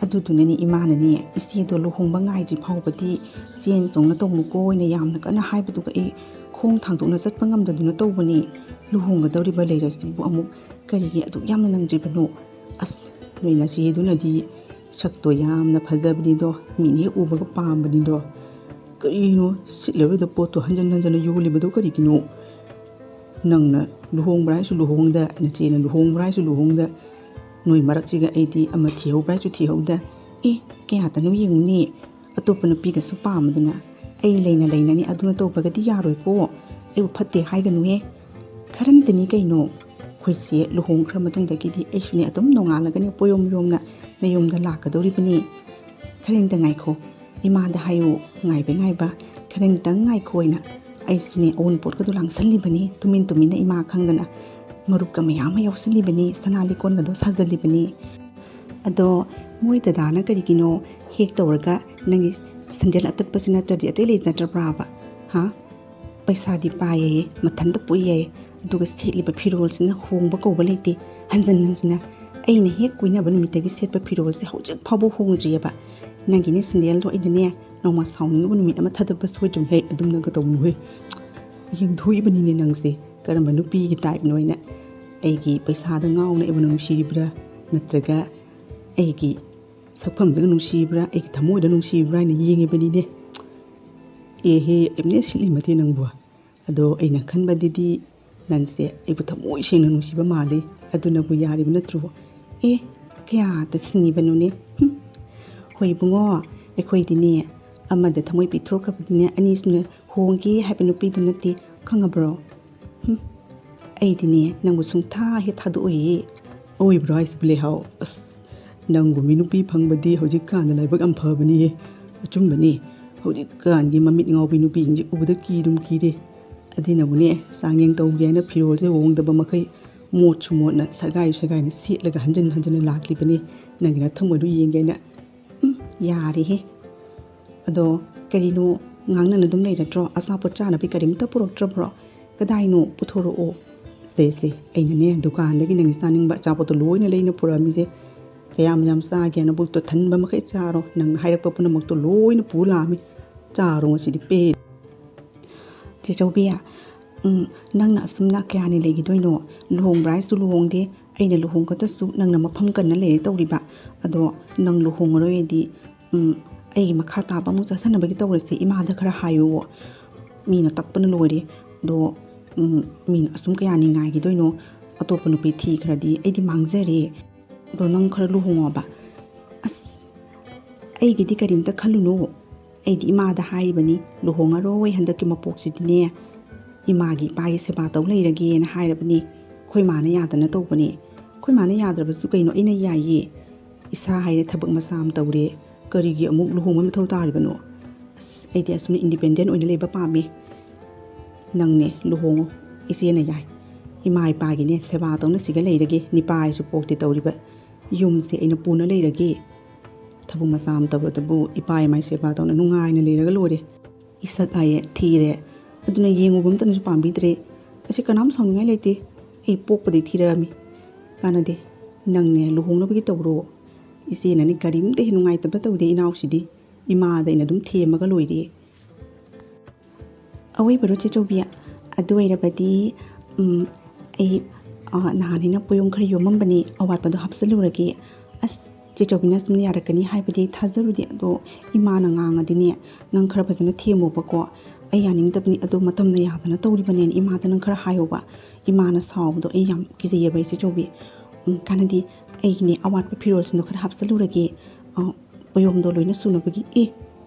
ꯑꯗꯨꯗꯨꯅꯅꯦ ꯏꯃꯥꯅꯅꯦ ꯏꯆꯦꯗꯣ ꯂꯨꯍꯣꯡꯕ ꯉꯥꯏꯗ꯭ꯔꯤ ꯐꯥꯎꯕꯗꯤ ꯆꯦꯟ ꯆꯣꯡꯅ ꯇꯧꯅꯨꯀꯣ ꯍꯥꯏꯅ ꯌꯥꯝꯅ ꯀꯟꯅ ꯍꯥꯏꯕꯗꯨꯒ ꯑꯩ ꯈꯣꯡ ꯊꯥꯡꯗꯣꯛꯅ ꯆꯠꯄ ꯉꯝꯗꯗꯨꯅ ꯇꯧꯕꯅꯤ꯫ ꯂꯨꯍꯣꯡꯒꯗꯧꯔꯤꯕ ꯂꯩꯔꯁꯤꯕꯨ ꯑꯃꯨꯛ ꯀꯔꯤꯒꯤ ꯑꯗꯨꯛ ꯌꯥꯝꯅ ꯅꯪꯗ꯭ꯔꯤꯕꯅꯣ? ꯑꯁ, ꯅꯣꯏ ꯅꯆꯦꯗꯨꯅꯗꯤ ꯁꯛꯇꯣ ꯌꯥꯝꯅ ꯐꯖꯕꯅꯤꯗꯣ, ꯃꯤꯅ ꯍꯦꯛ ꯎꯕꯒ ꯄꯥꯝꯕꯅꯤꯗꯣ꯫ ꯀꯔꯤꯅꯣ ꯁꯤꯠꯂꯔꯣꯏꯗ ꯄꯣꯠꯇꯣ ꯍꯟꯖꯟ ꯍꯟꯖꯟꯅ ꯌꯣꯜꯂꯤꯕꯗꯣ ꯀꯔꯤꯒꯤꯅꯣ? ꯅꯪꯅ ꯂꯨꯍꯣꯡꯕ꯭ꯔꯥ ꯍꯥꯏꯁꯨ ꯂꯨꯍꯣꯡꯗ, ꯅꯆꯦꯅ ꯂꯨꯍꯣꯡꯕ꯭ꯔꯥ ꯍꯥꯏꯁꯨ ꯂꯨꯍꯣꯡꯗ, ꯅꯣꯏ ꯃꯔꯛꯁꯤꯒ ꯑꯩꯗꯤ ꯑꯃ ꯊꯤꯍꯧꯕ꯭ꯔꯥ ꯍꯥꯏꯁꯨ ꯊꯤꯍꯧꯗ꯫ ꯑꯦ, ꯀꯌꯥꯗꯅꯣ ꯌꯦꯡꯉꯨꯅꯦ, ꯑꯇꯣꯞꯄ ꯅꯨꯄꯤꯒꯁꯨ ꯄꯥꯝꯃꯗꯅ ꯑꯩ ꯂꯩꯅ ꯂꯩꯅꯅꯤ ꯑꯗꯨꯅ ꯇꯧꯕꯒꯗꯤ ꯌꯥꯔꯣꯏꯀꯣ꯫ ꯑꯩꯕꯨ ꯐꯠꯇꯦ ꯍꯥꯏꯒꯅꯨꯍꯦ꯫ ꯈꯔꯅꯤꯗꯅꯤ ꯀꯩꯅꯣ꯫ ꯑꯩꯈꯣꯏꯁꯦ ꯂꯨꯍꯣꯡꯈ꯭ꯔ ꯃꯇꯨꯡꯗꯒꯤꯗꯤ ꯑꯩꯁꯨꯅꯦ ꯑꯗꯨꯝ ꯅꯣꯡꯉꯥꯜꯂꯒꯅꯦ ꯄꯣꯌꯣꯝ ꯌꯣꯝꯅ ꯅꯌꯨꯝꯗ ꯂꯥꯛꯀꯗꯧꯔꯤꯕꯅꯤ꯫ ꯈꯔꯅꯤꯗ ꯉꯥꯏꯈꯣ꯫ ꯏꯃꯥꯗ ꯍꯥꯏꯌꯨ, ꯉꯥꯏꯕ ꯉꯥꯏꯕ, ꯈꯔꯅꯤꯇꯪ ꯉꯥꯏꯈꯣ ꯍꯥꯏꯅ꯫ ꯑꯩꯁꯨꯅꯦ ꯑꯑꯣꯟꯄꯣꯠꯀꯗꯣ ꯂꯥꯡꯁꯜꯂꯤꯕꯅꯤ, ꯇꯨꯃꯤꯟ ꯇꯨꯃꯤꯟꯅ ꯏꯃꯥ ꯈꯪꯗꯅ꯫ ꯃꯔꯨꯞꯀ ꯃꯌꯥꯝ ꯑꯃ ꯌꯥꯎꯁꯜꯂꯤꯕꯅꯤ, ꯁꯅꯥ ꯂꯤꯛꯀꯣꯟꯒꯗꯣ ꯁꯥꯖꯜꯂꯤꯕꯅꯤ꯫ ꯑꯗꯣ ꯃꯣꯏ ꯗꯗꯥꯅ ꯀꯔꯤꯒꯤꯅꯣ ꯍꯦꯛ ꯇꯧꯔꯒ ꯅꯪꯒꯤ ꯁꯟꯗꯦꯜ ꯑꯇꯠꯄꯁꯤ ꯅꯠꯇ꯭ꯔꯗꯤ ꯑꯇꯩ ꯂꯩꯖꯗ꯭ꯔꯕ꯭ꯔꯥꯕ? ꯍꯥ? ꯄꯩꯁꯥꯗꯤ ꯄꯥꯏꯌꯦ, ꯃꯊꯟꯇ ꯄꯣꯛꯏꯌꯦ, ꯑꯗꯨꯒ ꯁꯦꯠꯂꯤꯕ ꯐꯤꯔꯣꯜꯁꯤꯅ ꯍꯣꯡꯕ ꯀꯧꯕ ꯂꯩꯇꯦ꯫ ꯍꯟꯖꯟ ꯍꯟꯖꯟꯅ ꯑꯩꯅ ꯍꯦꯛ ꯀꯣꯏꯅꯕ ꯅꯨꯃꯤꯠꯇꯒꯤ ꯁꯦꯠꯄ ꯐꯤꯔꯣꯜꯁꯦ ꯍꯧꯖꯤꯛ ꯐꯥꯎꯕ ꯍꯣꯡꯗ꯭ꯔꯤꯑꯕ꯫ ꯅꯪꯒꯤꯅꯦ ꯁꯟꯗꯦꯜꯗꯣ ꯑꯩꯅꯅꯦ ꯅꯣꯡꯃ ꯁꯥꯎꯅꯤꯡꯉꯕ ꯅꯨꯃꯤꯠ ꯑꯃ ꯊꯥꯗꯕ ꯁꯣꯏꯗ꯭ꯔꯤꯕꯅꯤ꯫ ꯍꯦ, ꯑꯗꯨꯝꯅꯒ ꯇꯧꯅꯨꯍꯦ꯫ ꯌꯦꯡꯊꯣꯛꯏꯕꯅꯤꯅꯦ ꯅꯪꯁꯦ, ꯀꯔꯝꯕ ꯅꯨꯄꯤꯒꯤ ꯇꯥꯏꯞꯅꯣ ꯍꯥꯏꯅ꯫ ꯑꯩꯒꯤ ꯄꯩꯁꯥꯗ ꯉꯥꯎꯅ ꯑꯩꯕꯨ ꯅꯨꯡꯁꯤꯔꯤꯕ꯭ꯔꯥ, ꯅꯠꯇ꯭ꯔꯒ ꯑꯩꯒꯤ ꯁꯛꯐꯝꯗꯒ ꯅꯨꯡꯁꯤꯕ꯭ꯔꯥ, ꯑꯩꯒꯤ ꯊꯃꯣꯏꯗ ꯅꯨꯡꯁꯤꯕ꯭ꯔꯥ ꯍꯥꯏꯅ ꯌꯦꯡꯉꯤꯕꯅꯤꯅꯦ꯫ ꯑꯦꯍꯦ, ꯑꯦꯝꯅꯦ ꯁꯤꯠꯂꯤ ꯃꯇꯦ ꯅꯪꯕꯨ꯫ ꯑꯗꯣ ꯑꯩꯅ ꯈꯟꯕꯗꯗꯤ ꯅꯪꯁꯦ ꯑꯩꯕꯨ ꯊꯃꯣꯏ ꯁꯦꯡꯅ ꯅꯨꯡꯁꯤꯕ ꯃꯥꯜꯂꯤ꯫ ꯑꯗꯨꯅꯕꯨ ꯌꯥꯔꯤꯕ ꯅꯠꯇ꯭ꯔꯣ? ꯑꯦ, ꯀꯌꯥꯗ ꯁꯤꯡꯉꯤꯕꯅꯣꯅꯦ? ꯍꯨꯝ꯫ "ꯍꯣꯏ ꯏꯕꯨꯡꯉꯣ, ꯑꯩꯈꯣꯏꯗꯤꯅꯦ ꯑꯃꯗ ꯊꯃꯣꯏ ꯄꯤꯊꯣꯛꯈ꯭ꯔꯕꯗꯤꯅꯦ ꯑꯅꯤꯁꯨꯅ ꯍꯣꯡꯒꯦ ꯍꯥꯏꯕ ꯅꯨꯄꯤꯗꯨ ꯅꯠꯇꯦ, ꯈꯪꯉꯕ꯭ꯔꯣ? ꯍꯨꯝ, ꯑꯩꯗꯤꯅꯦ ꯅꯪꯕꯨ ꯁꯨꯡꯊꯥ ꯍꯦꯛ ꯊꯥꯗꯣꯛꯑꯣꯏꯌꯦ꯫" "ꯑꯣꯏꯕ꯭ꯔꯣ ꯍꯥꯏꯁꯤꯕꯨ ꯂꯩꯍꯥꯎ? ꯑꯁ, ꯅꯪꯒꯨꯝꯕꯤ ꯅꯨꯄꯤ ꯐꯪꯕꯗꯤ ꯍꯧꯖꯤꯛꯀꯥꯟꯗ ꯂꯥꯏꯕꯛ ꯌꯥꯝ ꯐꯕꯅꯤꯍꯦ꯫ ꯑꯆꯨꯝꯕꯅꯤ, ꯍꯧꯖꯤꯛꯀꯥꯟꯒꯤ ꯃꯃꯤꯠ ꯉꯥꯎꯕꯤ ꯅꯨꯄꯤꯁꯤꯡꯁꯦ ꯎꯕꯗ ꯀꯤꯗꯨꯝ ꯀꯤꯔꯦ꯫ ꯑꯗꯨꯅꯕꯨꯅꯦ ꯆꯥꯡꯌꯦꯡ ꯇꯧꯒꯦ ꯍꯥꯏꯅ ꯐꯤꯔꯣꯜꯁꯦ ꯍꯣꯡꯗꯕ ꯃꯈꯩ ꯃꯣꯠꯁꯨ ꯃꯣꯠꯅ ꯁꯒꯥꯏ ꯁꯒꯥꯏꯅ ꯁꯦꯠꯂꯒ ꯍꯟꯖꯤꯟ ꯍꯟꯖꯤꯟꯅ ꯂꯥꯛꯂꯤꯕꯅꯤ, ꯅꯪꯒꯤ ꯅꯊꯃꯣꯏꯗꯨ ꯌꯦꯡꯒꯦ ꯍꯥꯏꯅ꯫ ꯎꯝ, ꯌꯥꯔꯦꯍꯦ꯫ ꯑꯗꯣ ꯀꯔꯤꯅꯣ, ꯉꯥꯡꯅꯅ ꯑꯗꯨꯝ ꯂꯩꯔꯗ꯭ꯔꯣ? ꯑꯆꯥꯄꯣꯠ ꯆꯥꯅꯕꯤ ꯀꯔꯤꯝꯇ ꯄꯨꯔꯛꯇ꯭ꯔꯕ꯭ꯔꯣ? ꯀꯗꯥꯏꯅꯣ? ꯄꯨꯊꯣꯔꯛꯑꯣ꯫" "ꯁꯦ ꯁꯦ, ꯑꯩꯅꯅꯦ ꯗꯨꯀꯥꯟꯗꯒꯤ ꯅꯪꯒꯤ ꯆꯥꯅꯤꯡꯕ ꯑꯆꯥꯄꯣꯠꯇꯣ ꯂꯣꯏꯅ ꯂꯩꯅ ꯄꯨꯔꯛꯑꯝꯃꯤꯁꯦ꯫ ꯀꯌꯥꯝ ꯌꯥꯝ ꯆꯥꯒꯦ? ꯅꯕꯨꯛꯇꯣ ꯊꯟꯕ ꯃꯈꯩ ꯆꯥꯔꯣ꯫ ꯅꯪꯅ ꯍꯥꯏꯔꯛꯄ ꯄꯨꯝꯅꯃꯛꯇꯣ ꯂꯣꯏꯅ ꯄꯨ ꯂꯥꯛꯑꯝꯃꯤ꯫ ꯆꯥꯔꯣ, ꯉꯁꯤꯗꯤ ꯄꯦꯟ꯫" "ꯆꯦ ꯆꯧꯕꯤ, ꯎꯝ, ꯅꯪꯅ ꯑꯁꯨꯝꯅ ꯀꯌꯥꯅꯤ ꯂꯩꯈꯤꯗꯣꯏꯅꯣ? ꯂꯨꯍꯣꯡꯕ꯭ꯔꯥ ꯍꯥꯏꯁꯨ ꯂꯨꯍꯣꯡꯗꯦ, ꯑꯩꯅ ꯂꯨꯍꯣꯡꯒꯗꯁꯨ ꯅꯪꯅ ꯃꯐꯝ ꯀꯟꯅ ꯂꯩꯔꯦ ꯇꯧꯔꯤꯕ꯫ ꯑꯗꯣ ꯅꯪ ꯂꯨꯍꯣꯡꯉꯔꯣꯏꯗꯤ, ꯎꯝ, ꯑꯩꯒꯤ ꯃꯈꯥ ꯇꯥꯕ ꯑꯃꯨꯛ ꯆꯠꯊꯅꯕꯒꯤ ꯇꯧꯔꯁꯦ, ꯏꯃꯥꯗ ꯈꯔ ꯍꯥꯏꯌꯨꯋꯣ꯫ ꯃꯤꯅ ꯇꯛꯄꯅ ꯂꯣꯏꯔꯦ꯫ ꯑꯗꯣ, ꯎꯝ, ꯃꯤꯅ ꯑꯁꯨꯝ ꯀꯌꯥꯅꯤ ꯉꯥꯏꯈꯤꯗꯣꯏꯅꯣ? ꯑꯇꯣꯞꯄ ꯅꯨꯄꯤ ꯊꯤꯈ꯭ꯔꯗꯤ ꯑꯩꯗꯤ ꯃꯥꯡꯖꯔꯦ꯫ ꯑꯗꯣ ꯅꯪ ꯈꯔ ꯂꯨꯍꯣꯡꯉꯣꯕ꯫" "ꯑꯁ, ꯑꯩꯒꯤꯗꯤ ꯀꯔꯤꯝꯇ ꯈꯜꯂꯨꯅꯨ꯫ ꯑꯩꯗꯤ ꯏꯃꯥꯗ ꯍꯥꯏꯔꯤꯕꯅꯤ, ꯂꯨꯍꯣꯡꯉꯔꯣꯏ ꯍꯟꯗꯛꯀꯤ ꯃꯄꯣꯛꯁꯤꯗꯤꯅꯦ, ꯏꯃꯥꯒꯤ ꯏꯄꯥꯒꯤ ꯁꯦꯕꯥ ꯇꯧ ꯂꯩꯔꯒꯦꯅ ꯍꯥꯏꯔꯕꯅꯤ꯫ ꯑꯩꯈꯣꯏ ꯃꯥꯅ ꯌꯥꯗꯅ ꯇꯧꯕꯅꯤ꯫ ꯑꯩꯈꯣꯏ ꯃꯥꯅ ꯌꯥꯗ꯭ꯔꯕꯁꯨ ꯀꯩꯅꯣ, ꯑꯩꯅ ꯌꯥꯏꯌꯦ꯫ ꯏꯁꯥ ꯍꯥꯏꯔꯦ ꯊꯕꯛ ꯃꯆꯥ ꯑꯃ ꯇꯧꯔꯦ, ꯀꯔꯤꯒꯤ ꯑꯃꯨꯛ ꯂꯨꯍꯣꯡꯕ ꯃꯊꯧ ꯇꯥꯔꯤꯕꯅꯣ? ꯑꯁ, ꯑꯩꯗꯤ ꯑꯁꯨꯝꯅ independent ꯑꯣꯏꯅ ꯂꯩꯕ ꯄꯥꯝꯃꯦ꯫" "ꯅꯪꯅꯦ ꯂꯨꯍꯣꯡꯉꯣ, ꯏꯆꯦꯅ ꯌꯥꯏ꯫ ꯏꯃꯥ ꯏꯄꯥꯒꯤꯅꯦ ꯁꯦꯕꯥ ꯇꯧꯅ ꯁꯤꯒ ꯂꯩꯔꯒꯦ, ꯅꯤꯄꯥ ꯍꯥꯏꯁꯨ ꯄꯣꯛꯇꯦ ꯇꯧꯔꯤꯕ꯫ ꯌꯨꯝꯁꯦ ꯑꯩꯅ ꯄꯨꯅ ꯂꯩꯔꯒꯦ꯫ ꯊꯕꯛ ꯃꯆꯥ ꯑꯃ ꯇꯧꯔꯗꯕꯨ ꯏꯄꯥ ꯏꯃꯥꯒꯤ ꯁꯦꯕꯥ ꯇꯧꯅ ꯅꯨꯡꯉꯥꯏꯅ ꯂꯩꯔꯒ ꯂꯣꯏꯔꯦ꯫ ꯏꯁꯛ ꯍꯥꯏꯌꯦ ꯊꯤꯔꯦ, ꯑꯗꯨꯅ ꯌꯦꯡꯉꯨꯕ ꯑꯝꯇꯅꯁꯨ ꯄꯥꯝꯕꯤꯗ꯭ꯔꯦ꯫ ꯑꯁꯤ ꯀꯅꯥꯝ ꯁꯥꯎꯅꯤꯡꯉꯥꯏ ꯂꯩꯇꯦ, ꯑꯩ ꯄꯣꯛꯄꯗꯩ ꯊꯤꯔꯛꯑꯃꯤ꯫ ꯀꯥꯟꯅꯗꯦ, ꯅꯪꯅꯦ ꯂꯨꯍꯣꯡꯅꯕꯒꯤ ꯇꯧꯔꯣ꯫ ꯏꯆꯦꯅꯅꯦ ꯀꯔꯤꯝꯇ ꯍꯦꯛ ꯅꯨꯡꯉꯥꯏꯇꯕ ꯇꯧꯗꯦ ꯏꯅꯥꯎꯁꯤꯗꯤ, ꯏꯃꯥꯗ ꯑꯩꯅ ꯑꯗꯨꯝ ꯊꯦꯝꯃꯒ ꯂꯣꯏꯔꯦ꯫" "ꯑꯋꯣꯏꯕꯔꯣ ꯆꯦ ꯆꯧꯕꯤ? ꯑꯗꯨ ꯑꯣꯏꯔꯕꯗꯤ, ꯎꯝ, ꯑꯩ, ꯑ, ꯅꯍꯥꯟ ꯑꯩꯅ ꯄꯣꯌꯣꯝ ꯈꯔ ꯌꯣꯝꯃꯝꯕꯅꯤ, ꯑꯋꯥꯠꯄꯗꯣ ꯍꯥꯞꯆꯜꯂꯨꯔꯒꯦ꯫" "ꯑꯁ, ꯆꯦ ꯆꯧꯕꯤꯅ ꯑꯁꯨꯝꯅ ꯌꯥꯔꯛꯀꯅꯤ ꯍꯥꯏꯕꯗꯤ ꯊꯥꯖꯔꯨꯗꯦ, ꯑꯗꯣ ꯏꯃꯥꯅ ꯉꯥꯡꯉꯗꯤꯅꯦ, ꯅꯪ ꯈꯔ ꯐꯖꯅ ꯊꯦꯝꯃꯣꯕꯀꯣ꯫ ꯑꯩ ꯌꯥꯅꯤꯡꯗꯕꯅꯤ, ꯑꯗꯣ ꯃꯇꯝꯅ ꯌꯥꯗꯅ ꯇꯧꯔꯤꯕꯅꯦꯅ ꯏꯃꯥꯗ ꯅꯪ ꯈꯔ ꯍꯥꯏꯌꯣꯕ꯫ ꯏꯃꯥꯅ ꯁꯥꯎꯕꯗꯣ ꯑꯩ ꯌꯥꯝ ꯀꯤꯖꯩꯌꯦꯕ, ꯏꯆꯦ ꯆꯧꯕꯤ꯫ ꯎꯝ, ꯀꯥꯟꯅꯗꯦ, ꯑꯩꯒꯤꯅꯦ ꯑꯋꯥꯠꯄ ꯐꯤꯔꯣꯜꯁꯤꯡꯗꯣ ꯈꯔ ꯍꯥꯞꯆꯜꯂꯨꯔꯒꯦ꯫ ꯑ, ꯄꯣꯌꯣꯝꯗꯣ ꯂꯣꯏꯅ ꯁꯨꯅꯕꯒꯤ꯫ ꯑꯦ,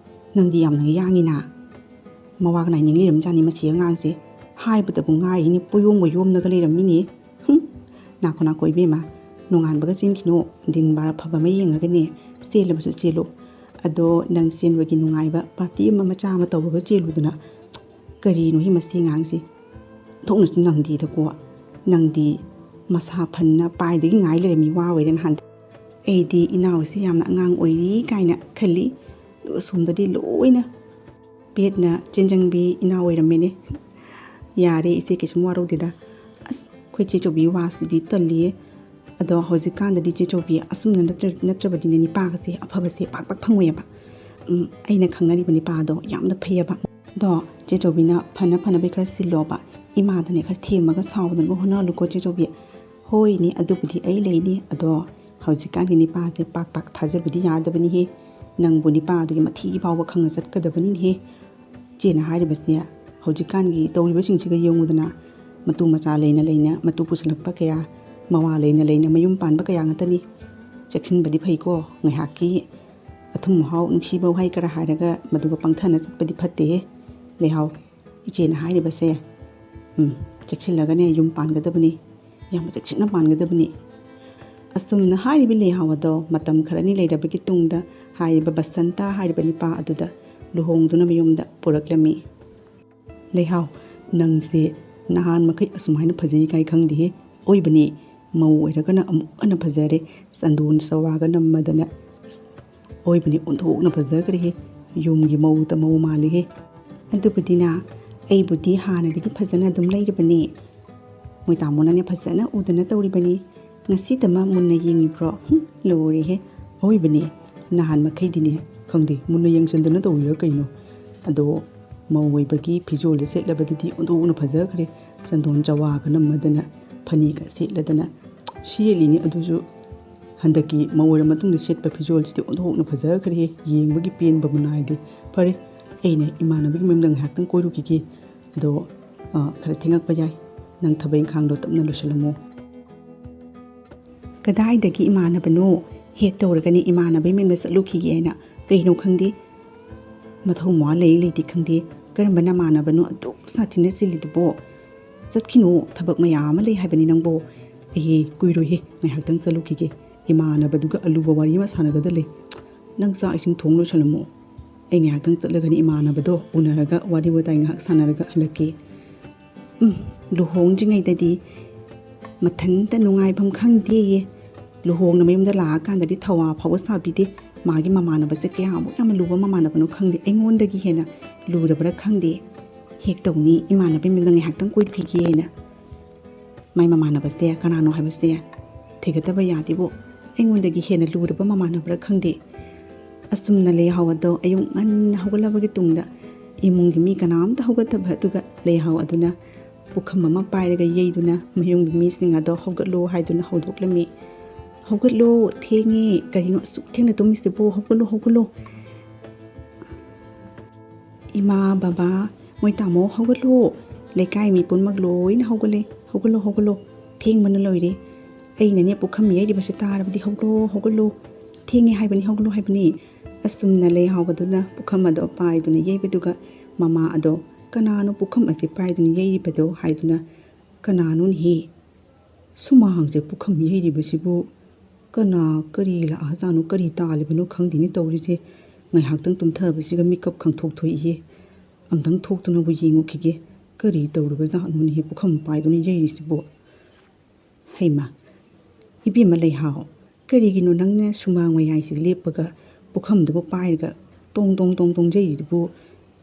ꯅꯪꯗꯤ ꯌꯥꯝꯅ ꯌꯥꯡꯉꯤꯅ꯫ ꯃꯋꯥꯒ ꯅꯥꯏꯅꯤꯡ ꯂꯩꯔꯝꯖꯥꯠꯅꯤ ꯃꯁꯤ ꯑꯉꯥꯡꯁꯦ꯫ ꯍꯥꯏꯕꯗꯕꯨ ꯉꯥꯏꯔꯤꯅꯤ, ꯄꯣꯌꯣꯝꯒ ꯌꯣꯝꯂꯒ ꯂꯩꯔꯝꯃꯤꯅꯦ꯫ ꯍꯨꯝ, ꯅꯥꯈꯣ ꯅꯥꯈꯣ ꯏꯕꯦꯝꯃ, ꯅꯣꯡꯉꯥꯟꯕꯒ ꯆꯦꯟꯈꯤꯅꯨ꯫ ꯗꯤꯟ ꯕꯥꯔ ꯑꯐꯕ ꯑꯃ ꯌꯦꯡꯉꯒꯅꯦ ꯆꯦꯜꯂꯕꯁꯨ ꯆꯦꯜꯂꯨ꯫ ꯑꯗꯣ ꯅꯪ ꯆꯦꯟꯕꯒꯤ ꯅꯨꯡꯉꯥꯏꯕ ꯄꯥꯔꯇꯤ ꯑꯃ ꯃꯆꯥ ꯑꯃ ꯇꯧꯔꯒ ꯆꯦꯜꯂꯨꯗꯅ꯫ ꯀꯔꯤꯅꯣ ꯍꯤ ꯃꯁꯤ ꯑꯉꯥꯡꯁꯤ? ꯊꯣꯛꯅꯁꯨ ꯅꯪꯗꯦꯗꯀꯣ꯫ ꯅꯪꯗꯤ ꯃꯁꯥ ꯐꯟꯅ ꯄꯥꯏꯗꯒꯤ ꯉꯥꯏ ꯂꯩꯔꯝꯃꯤ, ꯋꯥ ꯑꯣꯏꯔꯦ ꯅꯍꯥꯟꯗꯤ꯫ ꯑꯩꯗꯤ ꯏꯅꯥꯎꯁꯤ ꯌꯥꯝꯅ ꯑꯉꯥꯡ ꯑꯣꯏꯔꯤ ꯀꯥꯏꯅ ꯈꯜꯂꯤ꯫ ꯑꯗꯨꯒ ꯁꯣꯝꯗꯗꯤ ꯂꯣꯏꯅ ꯄꯦꯠꯅ ꯆꯦꯟꯖꯪꯕꯤ ꯏꯅꯥꯎ ꯑꯣꯏꯔꯝꯃꯦꯅꯦ꯫ ꯌꯥꯔꯦ ꯏꯆꯦ, ꯀꯩꯁꯨꯝ ꯋꯥꯔꯧꯗꯦꯗ꯫ ꯑꯁ, ꯑꯩꯈꯣꯏ ꯆꯦ ꯆꯧꯕꯤ ꯋꯥꯁꯤꯗꯤ ꯇꯜꯂꯤꯌꯦ꯫ ꯑꯗꯣ ꯍꯧꯖꯤꯛꯀꯥꯟꯗꯗꯤ ꯆꯦ ꯆꯧꯕꯤ ꯑꯁꯨꯝꯅ ꯅꯠꯇ꯭ꯔ-, ꯅꯠꯇ꯭ꯔꯕꯗꯤꯅꯦ ꯅꯤꯄꯥꯒꯁꯦ ꯑꯐꯕꯁꯦ ꯄꯥꯛ ꯄꯥꯛ ꯐꯪꯉꯣꯏꯑꯕ꯫ ꯎꯝ, ꯑꯩꯅ ꯈꯪꯅꯔꯤꯕ ꯅꯤꯄꯥꯗꯣ ꯌꯥꯝꯅ ꯐꯩꯌꯦꯕ꯫ ꯑꯗꯣ ꯆꯦ ꯆꯧꯕꯤꯅ ꯐꯅ ꯐꯅꯕꯩ ꯈꯔ ꯁꯤꯜꯂꯣꯕ꯫ ꯏꯃꯥꯗꯅꯦ ꯈꯔ ꯊꯦꯝꯃꯒ ꯁꯥꯎꯗꯅꯕ ꯍꯣꯠꯅꯍꯜꯂꯨꯀꯣ ꯆꯦ ꯆꯧꯕꯤ꯫ ꯍꯣꯏꯅꯦ, ꯑꯗꯨꯕꯨꯗꯤ ꯑꯩ ꯂꯩꯅꯤ꯫ ꯑꯗꯣ ꯍꯧꯖꯤꯛꯀꯥꯟꯒꯤ ꯅꯤꯄꯥꯁꯦ ꯄꯥꯛ ꯄꯥꯛ ꯊꯥꯖꯕꯗꯤ ꯌꯥꯗꯕꯅꯤꯍꯦ꯫ ꯅꯪꯕꯨ ꯅꯤꯄꯥꯗꯨꯒꯤ ꯃꯊꯤ ꯐꯥꯎꯕ ꯈꯪꯅ ꯆꯠꯀꯗꯕꯅꯤꯅꯦꯍꯦ꯫ ꯏꯆꯦꯅ ꯍꯥꯏꯔꯤꯕꯁꯦ ꯍꯧꯖꯤꯛꯀꯥꯟꯒꯤ ꯇꯧꯔꯤꯕꯁꯤꯡꯁꯤꯒ ꯌꯦꯡꯉꯨꯗꯅ, ꯃꯇꯨ ꯃꯆꯥ ꯂꯩꯅ ꯂꯩꯅ ꯃꯇꯨ ꯄꯨꯁꯜꯂꯛꯄ ꯀꯌꯥ, ꯃꯋꯥ ꯂꯩꯅ ꯂꯩꯅ ꯃꯌꯨꯝ ꯄꯥꯟꯕ ꯀꯌꯥ ꯉꯥꯛꯇꯅꯤ꯫ ꯆꯦꯛꯁꯤꯟꯕꯗꯤ ꯐꯩꯀꯣ, ꯉꯥꯏꯍꯥꯛꯀꯤ ꯑꯊꯨꯝ ꯑꯍꯥꯎ ꯅꯨꯡꯁꯤꯕ ꯋꯥꯍꯩ ꯈꯔ ꯍꯥꯏꯔꯒ ꯃꯗꯨꯒ ꯄꯪꯊꯅ ꯆꯠꯄꯗꯤ ꯐꯠꯇꯦꯍꯦ꯫ ꯂꯩꯍꯥꯎ, ꯏꯆꯦꯅ ꯍꯥꯏꯔꯤꯕꯁꯦ, ꯎꯝ, ꯆꯦꯛꯁꯤꯜꯂꯒꯅꯦ ꯌꯨꯝ ꯄꯥꯟꯒꯗꯕꯅꯤ, ꯌꯥꯝ ꯆꯦꯛꯁꯤꯟꯅ ꯄꯥꯟꯒꯗꯕꯅꯤ꯫ ꯑꯁꯨꯝꯅ ꯍꯥꯏꯔꯤꯕ ꯂꯩꯍꯥꯎ ꯑꯗꯣ ꯃꯇꯝ ꯈꯔꯅꯤ ꯂꯩꯔꯕꯒꯤ ꯇꯨꯡꯗ ꯍꯥꯏꯔꯤꯕ ꯕꯁꯟꯇ ꯍꯥꯏꯔꯤꯕ ꯅꯤꯄꯥ ꯑꯗꯨꯗ ꯂꯨꯍꯣꯡꯗꯨꯅ ꯃꯌꯨꯝꯗ ꯄꯨꯔꯛꯂꯝꯃꯤ꯫ ꯂꯩꯍꯥꯎ, ꯅꯪꯁꯦ ꯅꯍꯥꯟ ꯃꯈꯩ ꯑꯁꯨꯃꯥꯏꯅ ꯐꯖꯩ ꯀꯥꯏ ꯈꯪꯗꯦꯍꯦ꯫ ꯑꯣꯏꯕꯅꯦ, ꯃꯧ ꯑꯣꯏꯔꯒꯅ ꯑꯃꯨꯛ ꯍꯦꯟꯅ ꯐꯖꯔꯦ꯫ ꯆꯟꯗꯣꯟ ꯆꯋꯥꯒ ꯅꯝꯃꯗꯅ꯫ ꯑꯁ, ꯑꯣꯏꯕꯅꯦ, ꯑꯣꯟꯊꯣꯛꯅ ꯐꯖꯈ꯭ꯔꯦꯍꯦ꯫ ꯌꯨꯝꯒꯤ ꯃꯧꯗ ꯃꯧ ꯃꯥꯜꯂꯦꯍꯦ꯫ ꯑꯗꯨꯕꯨꯗꯤꯅ, ꯑꯩꯕꯨꯗꯤ ꯍꯥꯟꯅꯗꯒꯤ ꯐꯖꯅ ꯑꯗꯨꯝ ꯂꯩꯔꯕꯅꯦ꯫ ꯃꯣꯏ ꯇꯥꯃꯣꯅꯅꯦ ꯐꯖꯅ ꯎꯗꯅ ꯇꯧꯔꯤꯕꯅꯤ꯫ ꯉꯁꯤꯗꯃꯛ ꯃꯨꯟꯅ ꯌꯦꯡꯉꯤꯕ꯭ꯔꯣ? ꯍꯨꯝ, ꯂꯣꯏꯔꯦꯍꯦ꯫ ꯑꯣꯏꯕꯅꯦ, ꯅꯍꯥꯟ ꯃꯈꯩꯗꯤꯅꯦ, ꯈꯪꯗꯦ, ꯃꯨꯟꯅ ꯌꯦꯡꯁꯤꯟꯗꯅ ꯇꯧꯔꯤꯔꯥ ꯀꯩꯅꯣ꯫ ꯑꯗꯣ ꯃꯧ ꯑꯣꯏꯕꯒꯤ ꯐꯤꯖꯣꯜꯗ ꯁꯦꯠꯂꯕꯗꯨꯗꯤ ꯑꯣꯟꯊꯣꯛꯅ ꯐꯖꯈ꯭ꯔꯦ꯫ ꯆꯟꯗꯣꯟ ꯆꯋꯥꯒ ꯅꯝꯃꯗꯅ, ꯐꯅꯦꯛꯀ ꯁꯦꯠꯂꯗꯅ ꯁꯦꯠꯂꯤꯅꯤ꯫ ꯑꯗꯨꯁꯨ ꯍꯟꯗꯛꯀꯤ ꯃꯧ ꯑꯣꯏꯔ ꯃꯇꯨꯡꯗ ꯁꯦꯠꯄ ꯐꯤꯖꯣꯜꯁꯤꯗꯤ ꯑꯣꯟꯊꯣꯛꯅ ꯐꯖꯈ꯭ꯔꯦꯍꯦ, ꯌꯦꯡꯕꯒꯤ ꯄꯦꯟꯕꯕꯨ ꯅꯥꯏꯗꯦ꯫ ꯐꯔꯦ, ꯑꯩꯅ ꯏꯃꯥꯟꯅꯕꯒꯤ ꯃꯌꯨꯝꯗ ꯉꯥꯏꯍꯥꯛꯇꯪ ꯀꯣꯏꯔꯨꯈꯤꯒꯦ꯫ ꯑꯗꯣ, ꯑ, ꯈꯔ ꯊꯦꯡꯉꯛꯄ ꯌꯥꯏ, ꯅꯪ ꯊꯕꯛ ꯏꯪꯈꯥꯡꯗꯣ ꯇꯞꯅ ꯂꯣꯏꯁꯤꯜꯂꯝꯃꯣ꯫ ꯀꯗꯥꯏꯗꯒꯤ ꯏꯃꯥꯟꯅꯕꯅꯣ? ꯍꯦꯛ ꯇꯧꯔꯒꯅꯤ ꯏꯃꯥꯟꯅꯕꯩ ꯃꯌꯨꯝꯗ ꯆꯠꯂꯨꯈꯤꯒꯦ ꯍꯥꯏꯅ꯫ ꯀꯩꯅꯣ ꯈꯪꯗꯦ, ꯃꯊꯧ ꯃꯋꯥ ꯂꯩ ꯂꯩꯇꯦ ꯈꯪꯗꯦ, ꯀꯔꯝꯕ ꯅꯃꯥꯟꯅꯕꯅꯣ ꯑꯗꯨꯛ ꯁꯥꯊꯤꯅ ꯆꯤꯜꯂꯤꯗꯨꯕꯣ? ꯆꯠꯈꯤꯅꯨ, ꯊꯕꯛ ꯃꯌꯥꯝ ꯑꯃ ꯂꯩ ꯍꯥꯏꯕꯅꯤ ꯅꯪꯕꯣ꯫ ꯑꯩ ꯀꯨꯏꯔꯣꯏꯍꯦ, ꯉꯥꯏꯍꯥꯛꯇꯪ ꯆꯠꯂꯨꯈꯤꯒꯦ, ꯏꯃꯥꯟꯅꯕꯗꯨꯒ ꯑꯂꯨꯕ ꯋꯥꯔꯤ ꯑꯃ ꯁꯥꯟꯅꯒꯗ ꯂꯩ꯫ ꯅꯪ ꯆꯥꯛ ꯏꯁꯤꯡ ꯊꯣꯡ ꯂꯣꯏꯁꯜꯂꯝꯃꯣ, ꯑꯩ ꯉꯥꯏꯍꯥꯛꯇꯪ ꯆꯠꯂꯒꯅꯤ ꯏꯃꯥꯟꯅꯕꯗꯣ ꯎꯅꯔꯒ ꯋꯥꯔꯤ ꯋꯥꯇꯥꯏ ꯉꯥꯏꯍꯥꯛ ꯁꯥꯟꯅꯔꯒ ꯍꯜꯂꯛꯀꯦ꯫ ꯎꯝ, ꯂꯨꯍꯣꯡꯗ꯭ꯔꯤꯉꯩꯗꯗꯤ ꯃꯊꯟꯇ ꯅꯨꯡꯉꯥꯏꯐꯝ ꯈꯪꯗꯦꯌꯦ꯫ ꯂꯨꯍꯣꯡꯅ ꯃꯌꯨꯝꯗ ꯂꯥꯛꯑꯀꯥꯟꯗꯗꯤ ꯊꯋꯥ ꯐꯥꯎꯕ ꯁꯥꯕꯤꯗꯦ꯫ ꯃꯥꯒꯤ ꯃꯃꯥꯟꯅꯕꯁꯦ ꯀꯌꯥꯃꯨꯛ ꯌꯥꯝꯅ ꯂꯨꯕ ꯃꯃꯥꯟꯅꯕꯅꯣ ꯈꯪꯗꯦ, ꯑꯩꯉꯣꯟꯗꯒꯤ ꯍꯦꯟꯅ ꯂꯨꯔꯕ꯭ꯔꯥ ꯈꯪꯗꯦ꯫ ꯍꯦꯛ ꯇꯧꯅꯤ, ꯏꯃꯥꯟꯅꯕꯤ ꯃꯌꯨꯝꯗ ꯉꯥꯏꯍꯥꯛꯇꯪ ꯀꯣꯏꯔꯨꯈꯤꯒꯦꯅ꯫ ꯃꯥꯏ ꯃꯃꯥꯟꯅꯕꯁꯦ ꯀꯅꯥꯅꯣ ꯍꯥꯏꯕꯁꯦ ꯊꯤꯒꯠꯇꯕ ꯌꯥꯗꯦꯕꯨ, ꯑꯩꯉꯣꯟꯗꯒꯤ ꯍꯦꯟꯅ ꯂꯨꯔꯕ ꯃꯃꯥꯟꯅꯕ꯭ꯔꯥ ꯈꯪꯗꯦ꯫ ꯑꯁꯨꯝꯅ ꯂꯩꯍꯥꯎ ꯑꯗꯣ ꯑꯌꯨꯛ ꯉꯟꯅ ꯍꯧꯒꯠꯂꯕꯒꯤ ꯇꯨꯡꯗ ꯏꯃꯨꯡꯒꯤ ꯃꯤ ꯀꯅꯥꯝꯇ ꯍꯧꯒꯠꯇꯕ, ꯑꯗꯨꯒ ꯂꯩꯍꯥꯎ ꯑꯗꯨꯅ ꯄꯨꯈꯝ ꯑꯃ ꯄꯥꯏꯔꯒ ꯌꯩꯗꯨꯅ ꯃꯌꯨꯝꯒꯤ ꯃꯤꯁꯤꯡ ꯑꯗꯣ ꯍꯧꯒꯠꯂꯣ ꯍꯥꯏꯗꯨꯅ ꯍꯧꯗꯣꯛꯂꯝꯃꯤ꯫ "ꯍꯧꯒꯠꯂꯣ, ꯊꯦꯡꯉꯦ, ꯀꯔꯤꯅꯣ ꯑꯁꯨꯛ ꯊꯦꯡꯅ ꯇꯨꯝꯃꯤꯁꯤꯕꯣ? ꯍꯧꯒꯠꯂꯣ, ꯍꯧꯒꯠꯂꯣ꯫ ꯏꯃꯥ, ꯕꯕꯥ, ꯃꯣꯏ ꯇꯥꯃꯣ, ꯍꯧꯒꯠꯂꯣ꯫ ꯂꯩꯀꯥꯏ ꯃꯤ ꯄꯨꯝꯅꯃꯛ ꯂꯣꯏꯅ ꯍꯧꯒꯠꯂꯦ꯫ ꯍꯧꯒꯠꯂꯣ, ꯍꯧꯒꯠꯂꯣ꯫ ꯊꯦꯡꯕꯅ ꯂꯣꯏꯔꯦ꯫ ꯑꯩꯅꯅꯦ ꯄꯨꯈꯝ ꯌꯩꯔꯤꯕꯁꯦ ꯇꯥꯔꯕꯗꯤ ꯍꯧꯒꯠꯂꯣ, ꯍꯧꯒꯠꯂꯣ꯫ ꯊꯦꯡꯉꯦ ꯍꯥꯏꯕꯅꯤ, ꯍꯧꯒꯠꯂꯣ ꯍꯥꯏꯕꯅꯤ"꯫ ꯑꯁꯨꯝꯅ ꯂꯩꯍꯥꯎ ꯑꯗꯨꯅ ꯄꯨꯈꯝ ꯑꯗꯣ ꯄꯥꯏꯗꯨꯅ ꯌꯩꯕꯗꯨꯒ ꯃꯃꯥ ꯑꯗꯣ "ꯀꯅꯥꯅꯣ ꯄꯨꯈꯝ ꯑꯁꯤ ꯄꯥꯏꯗꯨꯅ ꯌꯩꯔꯤꯕꯗꯣ?" ꯍꯥꯏꯗꯨꯅ "ꯀꯅꯥꯅꯣꯅꯦꯍꯦ? ꯁꯨꯃꯥꯡꯁꯦ ꯄꯨꯈꯝ ꯌꯩꯔꯤꯕꯁꯤꯕꯨ ꯀꯅꯥ ꯀꯔꯤ ꯂꯥꯛꯑꯖꯥꯠꯅꯣ, ꯀꯔꯤ ꯇꯥꯜꯂꯤꯕꯅꯣ ꯈꯪꯗꯦꯅꯦ ꯇꯧꯔꯤꯁꯦ꯫ ꯉꯥꯏꯍꯥꯛꯇꯪ ꯇꯨꯝꯊꯕꯁꯤꯒ ꯃꯤꯀꯞ ꯈꯪꯊꯣꯛ ꯊꯣꯛꯏꯍꯦ꯫ ꯑꯝꯇꯪ ꯊꯣꯛꯇꯨꯅꯕꯨ ꯌꯦꯡꯉꯨꯈꯤꯒꯦ꯫ ꯀꯔꯤ ꯇꯧꯔꯕꯖꯥꯠꯅꯣꯅꯦꯍꯦ ꯄꯨꯈꯝ ꯄꯥꯏꯗꯨꯅ ꯌꯩꯔꯤꯁꯤꯕꯨ?" ꯍꯩꯃꯥ! ꯏꯕꯦꯝꯃ ꯂꯩꯍꯥꯎ, ꯀꯔꯤꯒꯤꯅꯣ ꯅꯪꯅ ꯁꯨꯃꯥꯡ ꯃꯌꯥꯏꯁꯤꯗ ꯂꯦꯞꯄꯒ ꯄꯨꯈꯝꯗꯨꯕꯨ ꯄꯥꯏꯔꯒ ꯇꯣꯡ ꯇꯣꯡ ꯇꯣꯡ ꯇꯣꯡ ꯌꯩꯔꯤꯗꯨꯕꯨ?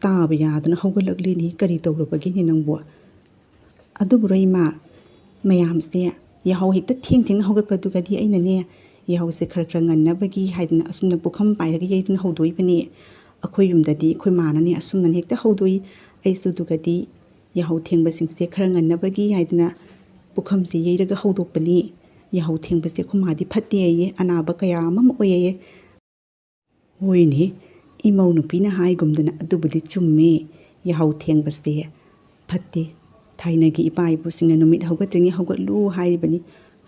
ꯇꯥꯕ ꯌꯥꯗꯅ ꯍꯧꯒꯠꯂꯛꯂꯤꯅꯤ꯫ ꯀꯔꯤ ꯇꯧꯔꯕꯒꯤꯅꯦ ꯅꯪꯕꯨ? ꯑꯗꯨꯕꯨꯔꯣ ꯏꯃꯥ, ꯃꯌꯥꯝꯁꯦ ꯌꯥꯍꯧ ꯍꯦꯛꯇ ꯊꯦꯡ ꯊꯦꯡꯅ ꯍꯧꯒꯠꯄꯗꯨꯒꯗꯤ ꯑꯩꯅꯅꯦ, ꯌꯥꯍꯧꯁꯦ ꯈꯔ ꯈꯔ ꯉꯟꯅꯕꯒꯤ ꯍꯥꯏꯗꯅ ꯑꯁꯨꯝꯅ ꯄꯨꯈꯝ ꯄꯥꯏꯔꯒ ꯌꯩꯗꯨꯅ ꯍꯧꯗꯣꯛꯏꯕꯅꯤ꯫ ꯑꯩꯈꯣꯏ ꯌꯨꯝꯗꯗꯤ ꯑꯩꯈꯣꯏ ꯃꯥꯅꯅꯦ ꯑꯁꯨꯝꯅꯅꯦ ꯍꯦꯛꯇ ꯍꯧꯗꯣꯛꯏ꯫ ꯑꯩꯁꯨ ꯑꯗꯨꯒꯗꯤ ꯌꯥꯍꯧ ꯊꯦꯡꯕꯁꯤꯡꯁꯦ ꯈꯔ ꯉꯟꯅꯕꯒꯤ ꯍꯥꯏꯗꯅ ꯄꯨꯈꯝꯁꯦ ꯌꯩꯔꯒ ꯍꯧꯗꯣꯛꯄꯅꯤ꯫ ꯌꯥꯍꯧ ꯊꯦꯡꯕꯁꯦ ꯑꯩꯈꯣꯏ ꯃꯥꯗꯤ ꯐꯠꯇꯦ ꯍꯥꯏꯌꯦ, ꯑꯅꯥꯕ ꯀꯌꯥ ꯑꯃ ꯑꯣꯏꯌꯦ꯫ ꯍꯣꯏꯅꯦ, ꯏꯃꯧ ꯅꯨꯄꯤꯅ ꯍꯥꯏꯒꯨꯝꯗꯅ ꯑꯗꯨꯕꯨꯗꯤ ꯆꯨꯝꯃꯦ꯫ ꯌꯥꯍꯧ ꯊꯦꯡꯕꯁꯦ ꯐꯠꯇꯦ꯫ ꯊꯥꯏꯅꯒꯤ ꯏꯄꯥ ꯏꯄꯨꯁꯤꯡꯅ "ꯅꯨꯃꯤꯠ ꯍꯧꯒꯠꯇ꯭ꯔꯤꯉꯩ ꯍꯧꯒꯠꯂꯨ" ꯍꯥꯏꯔꯤꯕꯅꯤ꯫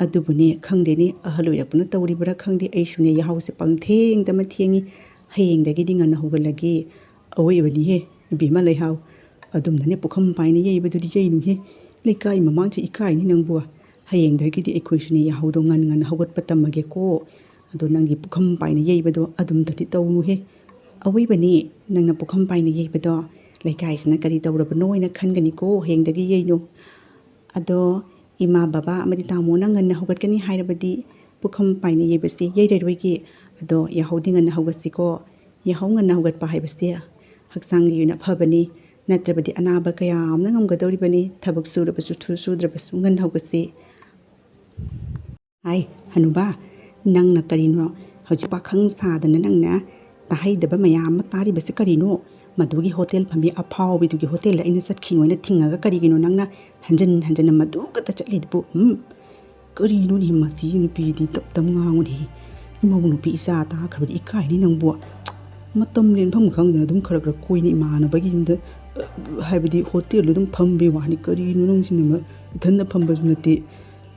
ꯑꯗꯨꯕꯨꯅꯦ, ꯈꯪꯗꯦꯅꯦ, ꯑꯍꯜ ꯑꯣꯏꯔꯛꯄꯅ ꯇꯧꯔꯤꯕ꯭ꯔꯥ ꯈꯪꯗꯦ, ꯑꯩꯁꯨꯅꯦ ꯌꯥꯍꯧꯁꯦ ꯄꯪꯊꯦꯡꯗ ꯑꯃ ꯊꯦꯡꯉꯤ꯫ ꯍꯌꯦꯡꯗꯒꯤꯗꯤ ꯉꯟꯅ ꯍꯧꯒꯠꯂꯒꯦ꯫ ꯑꯋꯣꯏꯕꯅꯤꯍꯦ, ꯏꯕꯦꯝꯃ ꯂꯩꯍꯥꯎ꯫ ꯑꯗꯨꯝꯅꯅꯦ ꯄꯨꯈꯝ ꯄꯥꯏꯅ ꯌꯩꯕꯗꯨꯗꯤ ꯌꯩꯅꯨꯍꯦ꯫ ꯂꯩꯀꯥꯏ ꯃꯃꯥꯡꯁꯦ ꯏꯀꯥꯏꯅꯤ ꯅꯪꯕꯨ꯫ ꯍꯌꯦꯡꯗꯒꯤꯗꯤ ꯑꯩꯈꯣꯏꯁꯨꯅꯦ ꯌꯥꯍꯧꯗꯣ ꯉꯟ ꯉꯟꯅ ꯍꯧꯒꯠꯄ ꯇꯝꯃꯒꯦꯀꯣ꯫ ꯑꯗꯣ ꯅꯪꯒꯤ ꯄꯨꯈꯝ ꯄꯥꯏꯅ ꯌꯩꯕꯗꯣ ꯑꯗꯨꯝꯇꯗꯤ ꯇꯧꯅꯨꯍꯦ꯫ ꯑꯋꯣꯏꯕꯅꯤ, ꯅꯪꯅ ꯄꯨꯈꯝ ꯄꯥꯏꯅ ꯌꯩꯕꯗꯣ ꯂꯩꯀꯥꯏꯁꯤꯅ ꯀꯔꯤ ꯇꯧꯔꯕꯅꯣ ꯍꯥꯏꯅ ꯈꯟꯒꯅꯤꯀꯣ, ꯍꯌꯦꯡꯗꯒꯤ ꯌꯩꯅꯨ꯫ ꯑꯗꯣ ꯏꯃꯥ, ꯕꯕꯥ ꯑꯃꯗꯤ ꯇꯥꯃꯣꯅ ꯉꯟꯅ ꯍꯧꯒꯠꯀꯅꯤ ꯍꯥꯏꯔꯕꯗꯤ ꯄꯨꯈꯝ ꯄꯥꯏꯅ ꯌꯩꯕꯁꯦ ꯌꯩꯔꯔꯣꯏꯒꯦ꯫ ꯑꯗꯣ ꯌꯥꯍꯧꯗꯤ ꯉꯟꯅ ꯍꯧꯒꯠꯁꯤꯀꯣ꯫ ꯌꯥꯍꯧ ꯉꯟꯅ ꯍꯧꯒꯠꯄ ꯍꯥꯏꯕꯁꯦ ꯍꯛꯆꯥꯡꯒꯤ ꯑꯣꯏꯅ ꯐꯕꯅꯤ, ꯅꯠꯇ꯭ꯔꯕꯗꯤ ꯑꯅꯥꯕ ꯀꯌꯥ ꯑꯃꯅ ꯉꯝꯒꯗꯧꯔꯤꯕꯅꯤ꯫ ꯊꯕꯛ ꯁꯨꯔꯕꯁꯨ ꯁꯨ-, ꯁꯨꯗ꯭ꯔꯕꯁꯨ ꯉꯟꯅ ꯍꯧꯒꯠꯁꯤ꯫ ꯍꯥꯏ, ꯍꯅꯨꯕꯥ, ꯅꯪꯅ ꯀꯔꯤꯅꯣ ꯍꯧꯖꯤꯛ ꯄꯥꯈꯪ ꯁꯥꯗꯅ ꯅꯪꯅ ꯇꯥꯍꯩꯗꯕ ꯃꯌꯥꯝ ꯑꯃ ꯇꯥꯔꯤꯕꯁꯤ ꯀꯔꯤꯅꯣ? ꯃꯗꯨꯒꯤ ꯍꯣꯇꯦꯜ ꯐꯝꯕꯤ ꯑꯐꯥꯎꯕꯤꯗꯨꯒꯤ ꯍꯣꯇꯦꯜꯗ ꯑꯩꯅ ꯆꯠꯈꯤꯅꯣꯅ ꯊꯤꯡꯉꯒ ꯀꯔꯤꯒꯤꯅꯣ ꯅꯪꯅ ꯍꯟꯖꯟ ꯍꯟꯖꯟꯅ ꯃꯗꯨ ꯈꯛꯇ ꯆꯠꯂꯤꯗꯨꯕꯨ? ꯎꯝ? ꯀꯔꯤꯅꯣꯅꯦ ꯃꯁꯤ ꯅꯨꯄꯤꯗꯤ ꯇꯞ ꯇꯞ ꯉꯥꯡꯉꯨꯅꯦ꯫ ꯏꯃꯧ ꯅꯨꯄꯤ ꯏꯆꯥ ꯇꯥꯈ꯭ꯔꯕꯗꯤ ꯏꯀꯥꯏꯅꯤ ꯅꯪꯕꯨ꯫ ꯃꯇꯝ ꯂꯦꯟꯐꯝ ꯈꯪꯗꯅ ꯑꯗꯨꯝ ꯈꯔ ꯈꯔ ꯀꯣꯏꯅꯤ ꯏꯃꯥꯟꯅꯕꯒꯤ ꯌꯨꯝꯗ, ꯑ, ꯍꯥꯏꯕꯗꯤ ꯍꯣꯇꯦꯜꯗꯨ ꯑꯗꯨꯝ ꯐꯝꯕꯩ ꯋꯥꯅꯤ꯫ ꯀꯔꯤꯅꯣ ꯅꯪꯁꯤꯅ ꯃ-, ꯏꯊꯟꯗ ꯐꯝꯕꯁꯨ ꯅꯠꯇꯦ꯫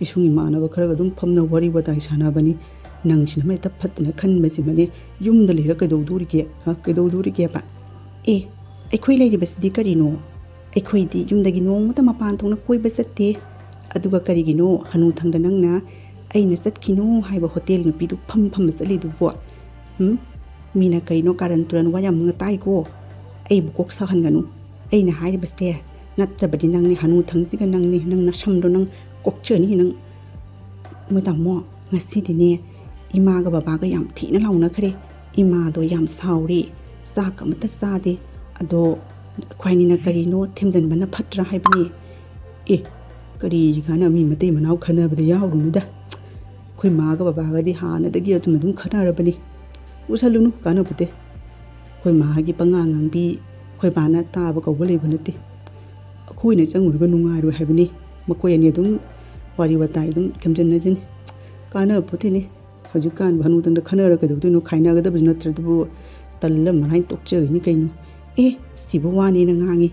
ꯏꯁꯨꯡ ꯏꯃꯥꯟꯅꯕ ꯈꯔꯒ ꯑꯗꯨꯝ ꯐꯝꯅ ꯋꯥꯔꯤ ꯋꯥꯇꯥꯏ ꯁꯥꯟꯅꯕꯅꯤ꯫ ꯅꯪꯁꯤꯅ ꯍꯦꯛꯇ ꯐꯠꯇꯅ ꯈꯟꯕꯁꯤꯃꯅꯦ꯫ ꯌꯨꯝꯗ ꯂꯩꯔ ꯀꯩꯗꯧꯗꯣꯔꯤꯒꯦ? ꯍꯥ? ꯀꯩꯗꯧꯗꯣꯔꯤꯒꯦꯕ? ꯑꯦ, ꯑꯩꯈꯣꯏ ꯂꯩꯔꯤꯕꯁꯤꯗꯤ ꯀꯔꯤꯅꯣ? ꯑꯩꯈꯣꯏꯗꯤ ꯌꯨꯝꯗꯒꯤ ꯅꯣꯡꯃꯇ ꯃꯄꯥꯟ ꯊꯣꯛꯅ ꯀꯣꯏꯕ ꯆꯠꯇꯦ꯫ ꯑꯗꯨꯒ ꯀꯔꯤꯒꯤꯅꯣ ꯍꯅꯨꯊꯪꯗ ꯅꯪꯅ ꯑꯩꯅ ꯆꯠꯈꯤꯅꯨ ꯍꯥꯏꯕ ꯍꯣꯇꯦꯜ ꯅꯨꯄꯤꯗꯨ ꯐꯝ ꯐꯝꯃ ꯆꯠꯂꯤꯗꯨꯕꯣ? ꯎꯝ? ꯃꯤꯅ ꯀꯩꯅꯣ ꯀꯥꯔꯟ ꯇꯨꯔꯟ ꯋꯥ ꯌꯥꯝ ꯉꯥꯡꯅ ꯇꯥꯏꯀꯣ꯫ ꯑꯩꯕꯨ ꯀꯣꯛ ꯁꯥꯍꯟꯒꯅꯨ꯫ ꯑꯩꯅ ꯍꯥꯏꯔꯤꯕꯁꯦ ꯅꯠꯇ꯭ꯔꯕꯗꯤ ꯅꯪꯅꯦ, ꯍꯅꯨꯊꯪꯁꯤꯒ ꯅꯪꯅꯦ, ꯅꯪ ꯅꯁꯝꯗꯣ ꯅꯪ ꯀꯣꯛꯆꯅꯤ ꯅꯪ꯫ ꯃꯣꯏ ꯇꯥꯃꯣ, ꯉꯁꯤꯗꯤꯅꯦ ꯏꯃꯥꯒ ꯕꯕꯥꯒ ꯌꯥꯝ ꯊꯤꯅ ꯂꯥꯎꯅꯈ꯭ꯔꯦ꯫ ꯏꯃꯥꯗꯣ ꯌꯥꯝ ꯁꯥꯎꯔꯦ, ꯆꯥꯛ ꯑꯃꯠꯇ ꯆꯥꯗꯦ꯫ ꯑꯗꯣ ꯑꯩꯈꯣꯏꯅꯤꯅ ꯀꯔꯤꯅꯣ ꯊꯦꯝꯖꯤꯟꯕꯅ ꯐꯠꯇ꯭ꯔꯥ ꯍꯥꯏꯕꯅꯤ꯫ ꯑꯦ, ꯀꯔꯤ ꯀꯥꯟꯅ ꯃꯤ ꯃꯇꯩ ꯃꯅꯥꯎ ꯈꯟꯅꯕꯗ ꯌꯥꯎꯔꯨꯅꯨꯗ꯫ ꯑꯩꯈꯣꯏ ꯃꯥꯒ ꯕꯕꯥꯒꯗꯤ ꯍꯥꯟꯅꯗꯒꯤ ꯑꯗꯨꯝ ꯑꯗꯨꯝ ꯈꯟꯅꯔꯕꯅꯤ꯫ ꯎꯁꯜꯂꯨꯅꯨ, ꯀꯥꯟꯅꯕꯗꯦ꯫ ꯑꯩꯈꯣꯏ ꯃꯥꯒꯤ ꯄꯉꯥꯡ ꯉꯥꯡꯕꯤ ꯑꯩꯈꯣꯏ ꯕꯥꯅ ꯇꯥꯕ ꯀꯧꯕ ꯂꯩꯕ ꯅꯠꯇꯦ꯫ ꯑꯩꯈꯣꯏꯅ ꯆꯪꯉꯨꯔꯒ ꯅꯨꯡꯉꯥꯏꯔꯣꯏ ꯍꯥꯏꯕꯅꯤ꯫ ꯃꯈꯣꯏ ꯑꯅꯤ ꯑꯗꯨꯝ ꯋꯥꯔꯤ ꯋꯥꯇꯥꯏ ꯑꯗꯨꯝ ꯊꯦꯝꯖꯤꯟꯅꯖꯅꯤ꯫ ꯀꯥꯟꯅꯕ ꯄꯣꯠꯇꯦꯅꯦ꯫ ꯍꯧꯖꯤꯛꯀꯥꯟ ꯍꯅꯨꯊꯪꯗ ꯈꯟꯅꯔ ꯀꯩꯗꯧꯗꯣꯏꯅꯣ? ꯈꯥꯏꯅꯒꯗꯕꯁꯨ ꯅꯠꯇ꯭ꯔꯗꯨꯕꯨ꯫ ꯇꯜꯂ ꯃꯔꯥꯏꯅ ꯇꯣꯛꯆꯒꯅꯤ ꯀꯩꯅꯣ꯫ ꯑꯦ, ꯁꯤꯕꯨ ꯋꯥꯅꯦꯅ ꯉꯥꯡꯉꯤ꯫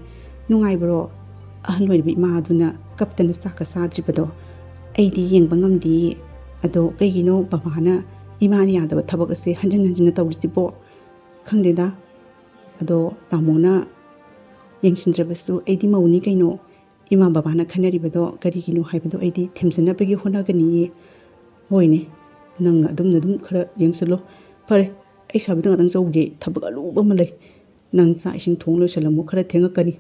ꯅꯨꯡꯉꯥꯏꯕ꯭ꯔꯣ? ꯑꯍꯜ ꯑꯣꯏꯔꯕ ꯏꯃꯥꯗꯨꯅ ꯀꯞꯇꯅ ꯆꯥꯛꯀ ꯆꯥꯗ꯭ꯔꯤꯕꯗꯣ꯫ ꯑꯩꯗꯤ ꯌꯦꯡꯕ ꯉꯝꯗꯤꯌꯦ꯫ ꯑꯗꯣ ꯀꯩꯒꯤꯅꯣ ꯕꯕꯥꯅ ꯏꯃꯥꯅ ꯌꯥꯗꯕ ꯊꯕꯛ ꯑꯁꯦ ꯍꯟꯖꯤꯟ ꯍꯟꯖꯤꯟꯅ ꯇꯧꯔꯤꯁꯤꯕꯣ? ꯈꯪꯗꯦꯗ꯫ ꯑꯗꯣ ꯇꯥꯃꯣꯅ ꯌꯦꯡꯁꯤꯟꯗ꯭ꯔꯕꯁꯨ ꯑꯩꯗꯤ ꯃꯧꯅꯤ ꯀꯩꯅꯣ꯫ ꯏꯃꯥ ꯕꯕꯥꯅ ꯈꯟꯅꯔꯤꯕꯗꯣ ꯀꯔꯤꯒꯤꯅꯣ ꯍꯥꯏꯕꯗꯣ ꯑꯩꯗꯤ ꯊꯦꯝꯖꯤꯟꯅꯕꯒꯤ ꯍꯣꯠꯅꯒꯅꯤꯌꯦ꯫ ꯍꯣꯏꯅꯦ, ꯅꯪꯅ ꯑꯗꯨꯝꯅ ꯑꯗꯨꯝ ꯈꯔ ꯌꯦꯡꯁꯤꯜꯂꯣ꯫ ꯐꯔꯦ, ꯑꯩ ꯁꯥꯕꯤꯗ ꯉꯥꯛꯇꯪ ꯆꯧꯒꯦ, ꯊꯕꯛ ꯑꯂꯨꯕ ꯑꯃ ꯂꯩ꯫ ꯅꯪ ꯆꯥꯛ ꯏꯁꯤꯡ ꯊꯣꯡ ꯂꯣꯏꯁꯤꯜꯂꯝꯃꯨ, ꯈꯔ ꯊꯦꯡꯉꯛꯀꯅꯤ꯫